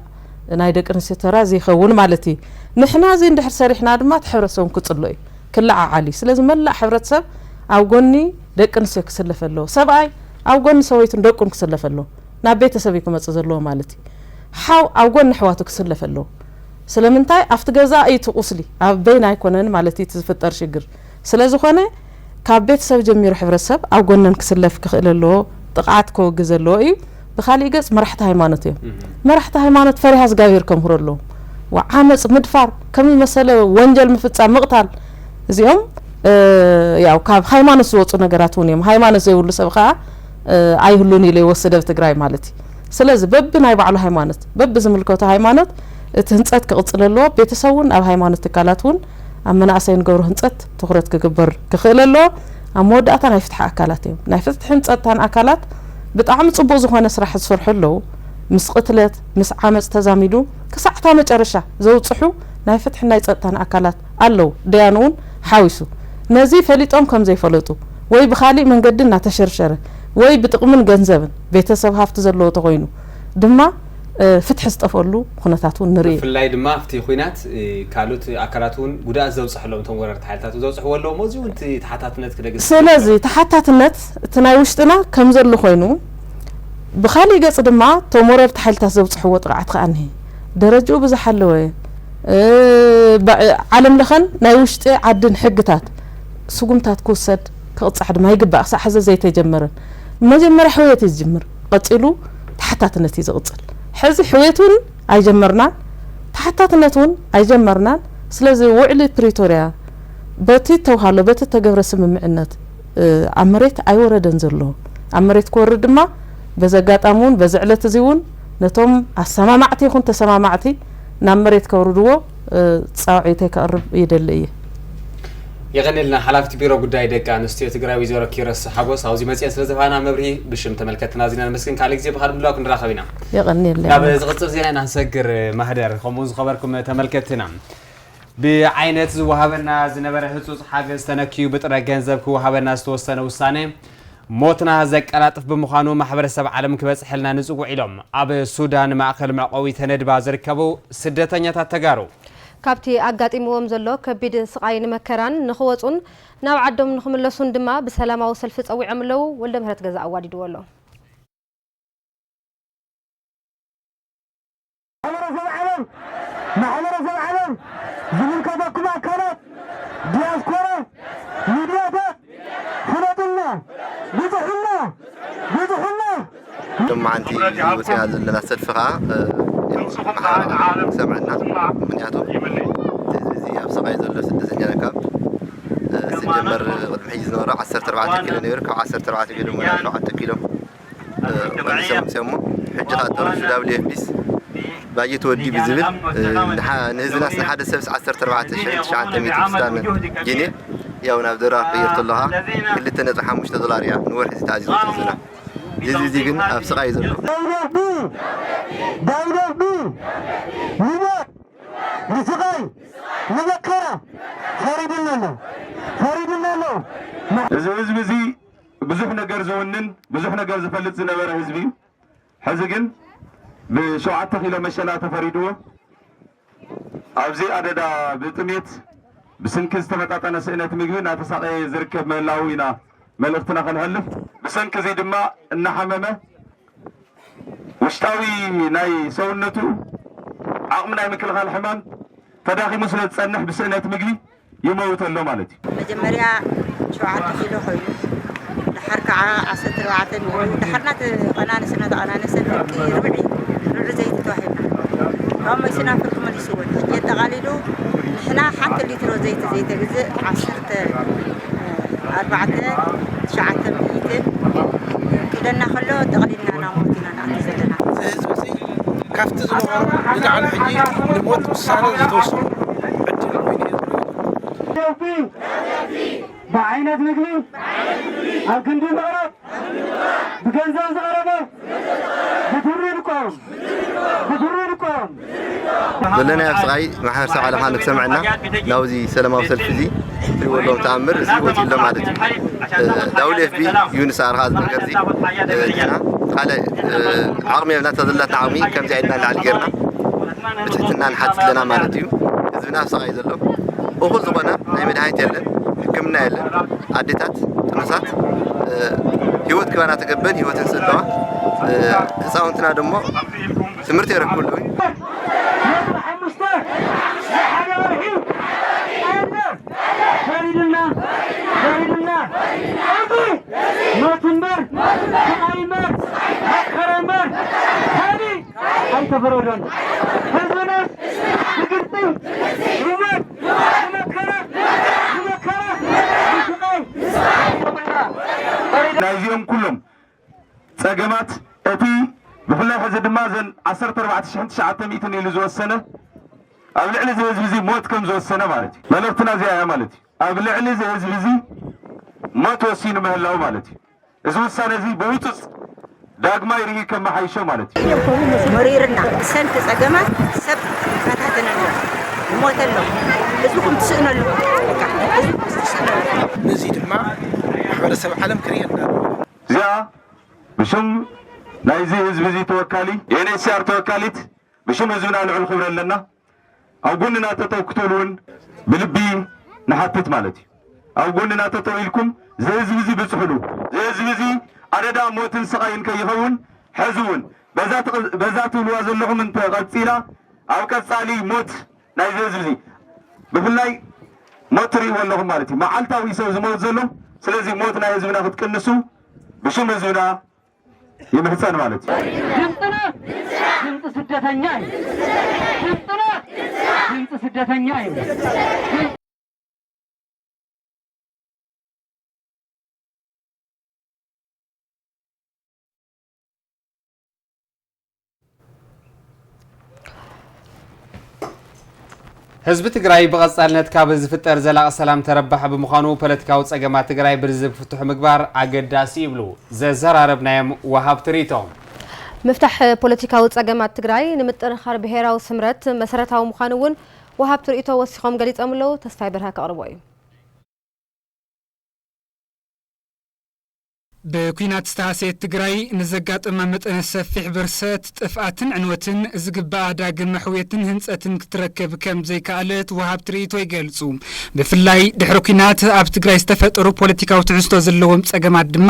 ናይ ደቂ ኣንስትዮ ተራ እዚ ይኸውን ማለት እዩ። ንሕና እዚ እንድሕር ሰሪሕና ድማ እቲ ሕብረተሰብ እውን ክጽሎ እዩ፣ ክለዓዓል እዩ። ስለዚ መላእ ሕብረተሰብ ኣብ ጎኒ ደቂ ኣንስትዮ ክስለፍ ኣለዎ። ሰብኣይ ኣብ ጎኒ ሰበይቱን ደቁን ክስለፍ ኣለዎ። ናብ ቤተሰብ እዩ ክመጽእ ዘለዎ ማለት እዩ። ሓው ኣብ ጎኒ ኣሕዋቱ ክስለፍ ኣለዎ። ስለምንታይ ኣብቲ ገዛ እዩ እቲ ቁስሊ፣ ኣብ በይና ኣይኮነን ማለት እዩ እቲ ዝፍጠር ሽግር። ስለ ዝኾነ ካብ ቤተሰብ ጀሚሩ ሕብረተሰብ ኣብ ጎነን ክስለፍ ክኽእል ኣለዎ፣ ጥቕዓት ከወግዝ ኣለዎ እዩ። ብኻሊእ ገጽ መራሕቲ ሃይማኖት እዮም። መራሕቲ ሃይማኖት ፈሪሃ እግዚኣብሔር ከምህሩ ኣለዎም። ዓመፅ፣ ምድፋር፣ ከም ዝመሰለ ወንጀል ምፍፃም፣ ምቕታል፣ እዚኦም ያው ካብ ሃይማኖት ዝወፁ ነገራት እውን እዮም። ሃይማኖት ዘይብሉ ሰብ ከዓ ኣይህሉን ኢለ ይወስድ ኣብ ትግራይ ማለት እዩ። ስለዚ በቢ ናይ ባዕሉ ሃይማኖት፣ በቢ ዝምልከቶ ሃይማኖት እቲ ህንፀት ክቕፅል ኣለዎ። ቤተሰብ እውን ኣብ ሃይማኖት ትካላት እውን ኣብ መናእሰይ ንገብሮ ህንፀት ትኹረት ክግበር ክኽእል ኣለዎ። ኣብ መወዳእታ ናይ ፍትሒ ኣካላት እዮም። ናይ ፍትሕን ፀጥታን ኣካላት ብጣዕሚ ፅቡቕ ዝኾነ ስራሕ ዝሰርሑ ኣለዉ። ምስ ቅትለት፣ ምስ ዓመፅ ተዛሚዱ ክሳዕታ መጨረሻ ዘውፅሑ ናይ ፍትሕን ናይ ፀጥታን ኣካላት ኣለዉ። ደያኑ እውን ሓዊሱ። ነዚ ፈሊጦም ከም ዘይፈለጡ ወይ ብኻሊእ መንገዲ እናተሸርሸረ ወይ ብጥቕምን ገንዘብን ቤተሰብ ሃፍቲ ዘለዎ ተኾይኑ ድማ ፍትሒ ዝጠፈሉ ኩነታት እውን ንርኢ። ብፍላይ ድማ ኣብቲ ኲናት ካልኦት ኣካላት እውን ጉድኣት ዘብፅሐሎም እቶም ወረርቲ ሓይልታት ዘብፅሕዎ ኣለዎም። እዚ እውን እቲ ተሓታትነት ክደግፍ ስለዚ ተሓታትነት እቲ ናይ ውሽጥና ከም ዘሎ ኮይኑ ብኻሊእ ገፅ ድማ እቶም ወረርቲ ሓይልታት ዘብፅሕዎ ጥቕዓት ከዓ እኒሀ ደረጅኡ ብዝሓለወ ዓለም ለኸን ናይ ውሽጢ ዓድን ሕግታት ስጉምታት ክውሰድ ክቕፃዕ ድማ ይግባእ። ክሳዕ ሕዚ ዘይተጀመረን መጀመርያ ሕውየት እዩ ዝጅምር፣ ቀፂሉ ተሓታትነት እዩ ዝቕፅል። ሕዚ ሕውየት እውን ኣይጀመርናን፣ ተሓታትነት እውን ኣይጀመርናን። ስለዚ ውዕሊ ፕሪቶርያ በቲ ተውሃሎ በቲ ተገብረ ስምምዕነት ኣብ መሬት ኣይወረደን ዘሎ። ኣብ መሬት ክወርድ ድማ በዚ ኣጋጣሚ እውን በዚ ዕለት እዚ እውን ነቶም ኣሰማማዕቲ ይኹን ተሰማማዕቲ ናብ መሬት ከውርድዎ ፃውዒተይ ከቕርብ ይደሊ እየ። የቐንየልና ሓላፍቲ ቢሮ ጉዳይ ደቂ ኣንስትዮ ትግራይ ወይዘሮ ኪሮስ ሓጎስ ኣብዚ መፅኤን ስለ ዝሃባና መብርሂ ብሽም ተመልከትና ኣዚና ነመስግን። ካልእ ግዜ ብኻልእ ምድላው ክንራኸብ ኢና። የቐንየልና። ናብ ዝቕፅል ዜና ኢና ክንሰግር። ማህደር ከምኡ ዝኸበርኩም ተመልከትና ብዓይነት ዝወሃበና ዝነበረ ህፁፅ ሓገዝ ተነክዩ ብጥረ ገንዘብ ክወሃበና ዝተወሰነ ውሳነ ሞትና ዘቀላጥፍ ብምዃኑ ማሕበረሰብ ዓለም ክበፅሐልና ንፅውዕ ኢሎም ኣብ ሱዳን ማእኸል መዕቆቢ ተነድባ ዝርከቡ ስደተኛታት ተጋሩ። ካብቲ ኣጋጢምዎም ዘሎ ከቢድ ስቓይን መከራን ንኽወፁን ናብ ዓዶም ንኽምለሱን ድማ ብሰላማዊ ሰልፊ ፀዊዖም ኣለዉ። ወልደምህረት ገዛእ ኣዋዲድዎ ኣሎ። ማሕበረሰብ ዓለም ማሕበረሰብ ዓለም ዝምልከተኩም ኣካላት ዲያስፖራ ሚድያታት ፍለጡልና ብፅሑልና ብፅሑልና። ሎማዓንቲ ወፂና ዘለና ሰልፊ ከዓ ማሕበረሰብ ሰምዕና ምክንያቱ እዚ ኣብ ሰቃይ ዘሎ ስደተኛ ካብ ስጀመር ቅድሚ ሕጂ ዝነበረ ዓሰርተ ኣርባዕተ ኪሎ ነይሩ ካብ ዓሰርተ ኣርባዕተ ኪሎ ናብ ሸውዓተ ኪሎ ሰምሰሞ ሕጂ ከዓ ተወርሹ ዳብሊው ኤፍ ፒስ ባጀት ወዲኡ ብዝብል ንህዝብናስ ንሓደ ሰብስ ዓሰርተ ኣርባዕተ ሽሕን ትሽዓተ ሚእትን ክስታን ጊኔ ያው ናብ ዶላር ቀይርቶ ኣለኻ ክልተ ነጥቢ ሓሙሽተ ዶላር እያ ንወርሒ ዝተኣዚዙ ህዝብና። እዚ እዚ ግን ኣብ ስቓይ እዩ ዘሎ። ንስቓይ ንመከራ ፈሪድና ኣሎ ፈሪድና ኣሎ። እዚ ህዝቢ እዚ ብዙሕ ነገር ዝውንን ብዙሕ ነገር ዝፈልጥ ዝነበረ ህዝቢ እዩ። ሕዚ ግን ብሸውዓተ ኪሎ መሸላ ተፈሪድዎ ኣብዚ ኣደዳ ብጥሜት ብስንኪ ዝተመጣጠነ ስእነት ምግቢ እናተሳቐየ ዝርከብ ምህላዉ ኢና መልእኽትና ከነሕልፍ። ብሰንኪ እዚ ድማ እናሓመመ ውሽጣዊ ናይ ሰውነቱ ዓቕሚ ናይ ምክልኻል ሕማም ተዳኺሙ ስለ ዝጸንሕ ብስእነት ምግቢ ይመውት ኣሎ ማለት እዩ። መጀመርያ ሸውዓተ ኪሎ ኮይኑ፣ ደሓር ከዓ ዓሰርተ ኣርባዕተ ነይሩ። ደሓር እናተቐናነሰ እናተቐናነሰ ፍርቂ ርብዒ ርብዒ ዘይቲ ተዋሂብና። ካብ መይስና ፍርቂ መሊስዎ። ሕጂ ኣጠቓሊሉ ንሕዚ እና ሓንቲ ሊትሮ ዘይቲ ዘይተግዝእ ዓሰርተ ኣርባዕተ ትሽዓተ ሚእትን ክብለና ከሎ፣ ጠቕሊልና ናብ ሞት ኢና ንኣቱ ዘለና። እዚ ህዝቢ እዚ ካብቲ ዝነበሮ ንላዕሊ ሕጂ ንሞት ውሳነ ዝተወሰኑ ዕድል ኮይኑ እዩ ዝረአ። ብዓይነት ምግቢ፣ ኣብ ክንዲ ዝቐረብ፣ ብገንዘብ ዝቐረበ፣ ብትሪ ድቆም፣ ብትሪ ድቆም። ዘለናዮ ኣብ ስቓይ ማሕበረሰብ ዓለም ንክሰምዐና ናብዚ ሰላማዊ ሰልፊ እዚ ትሪእዎ ኣለኹም ተኣምር እዚ ወፂኡ ኣሎ ማለት እዩ። ዳብሊው ኤፍ ቢ ዩንስ ኣርኻ እዚ ነገር እዚ፣ ንሕና ካልእ ዓቕሚ የብልና፣ እታ ዘላትና ዓቕሚ ከምዚኣ ኢልና ንላዕሊ ጌርና ብትሕትና ንሓትት ኣለና ማለት እዩ። ህዝብና ኣብ ስቓይ ዘሎ እኹል ዝኾነ ናይ መድሃኒት የለን፣ ሕክምና የለን። ኣዴታት ጥኑሳት፣ እ፣ ህይወት ክባና ተገበን ህይወትን ስእለዋ፣ እ፣ ህፃውንትና ደሞ ትምህርቲ የረክብሉ። ሓሙሽተ ሓደ ወርሒ ፈሪድና፣ ፈሪድና። እዚ ሞት እምበር፣ ስቓይ እምበር፣ መከራ እምበር፣ ካሊእ ኣይተፈረዶን። ህዝብና ብግብፂ፣ ብሞት፣ ብመከራ፣ ብመከራ፣ ብስቓይ፣ ናይዚኦም ኩሎም ጸገማት እቲ ብፍላይ ሕዚ ድማ ዘን ዓሰርተ ኣርባዕተ ሽሕን ትሽዓተ ሚእትን ኢሉ ዝወሰነ ኣብ ልዕሊ እዚ ህዝቢ እዚ ሞት ከም ዝወሰነ ማለት እዩ። መልእኽትና እዚኣ እያ ማለት እዩ። ኣብ ልዕሊ እዚ ህዝቢ እዚ ሞት ወሲኑ ምህላው ማለት እዩ። እዚ ውሳነ እዚ ብህጹጽ ዳግማይ ርኢ ከመሓይሾ ማለት እዩ። መሪርና ብሰንኪ ጸገማት ሰብ ይፈታተን ኣሎ፣ ይሞት ኣሎ። ህዝብኹም ትስእኑ ኣለኹም። በቃ ህዝብኹም ትስእኑ ኣለኹም። ነዚ ድማ ማሕበረሰብ ዓለም ክርእየና ኣለዎ። እዚኣ ብሽም ናይዚ ህዝቢ እዚ ተወካሊ፣ ዩ ኤን ኤች ሲ ኣር ተወካሊት፣ ብሽም ህዝብና ልዑል ክብሪ ኣለና። ኣብ ጎንና ጠጠው ክትብሉ እውን ብልቢ ንሓትት ማለት እዩ። ኣብ ጎንና ጠጠው ኢልኩም እዚ ህዝቢ እዚ ብፅሕሉ፣ እዚ ህዝቢ እዚ ኣደዳ ሞትን ስቓይን ከይኸውን ሕዚ እውን በዛ ትቕ-፣ በዛ ትብልዋ ዘለኹም እንተቐፂላ ኣብ ቀፃሊ ሞት ናይዚ ህዝቢ እዚ ብፍላይ ሞት ትርእይዎ ኣለኹም ማለት እዩ። መዓልታዊ ሰብ ዝመውት ዘሎ። ስለዚ ሞት ናይ ህዝብና ክትቅንሱ ብሽም ህዝብና ይምሕጸን ማለት እዩ። ድምፅና ድምፂ ስደተኛ እዩ። ድምፅና ድምፂ ስደተኛ እዩ። ህዝቢ ትግራይ ብቐፃልነት ካብ ዝፍጠር ዘላቒ ሰላም ተረባሒ ብምዃኑ ፖለቲካዊ ፀገማት ትግራይ ብልዝብ ክፍትሑ ምግባር ኣገዳሲ ይብሉ ዘዘራረብናዮም ወሃብቲ ርእይቶ። ምፍታሕ ፖለቲካዊ ፀገማት ትግራይ ንምጥንኻር ብሄራዊ ስምረት መሰረታዊ ምዃኑ እውን ወሃብቲ ርእይቶ ወሲኾም ገሊፆም ኣለዉ። ተስፋይ በርሀ ከቕርቦ እዩ። ብኲናት ዝተሃሰየት ትግራይ ንዘጋጠማ መጠነ ሰፊሕ ብርሰት፣ ጥፍኣትን ዕንወትን ዝግባኣ ዳግመ ሕውየትን ህንፀትን ክትረክብ ከም ዘይከኣለት ወሃብቲ ርእይቶ ይገልፁ። ብፍላይ ድሕሪ ኲናት ኣብ ትግራይ ዝተፈጠሩ ፖለቲካዊ ትሕዝቶ ዘለዎም ፀገማት ድማ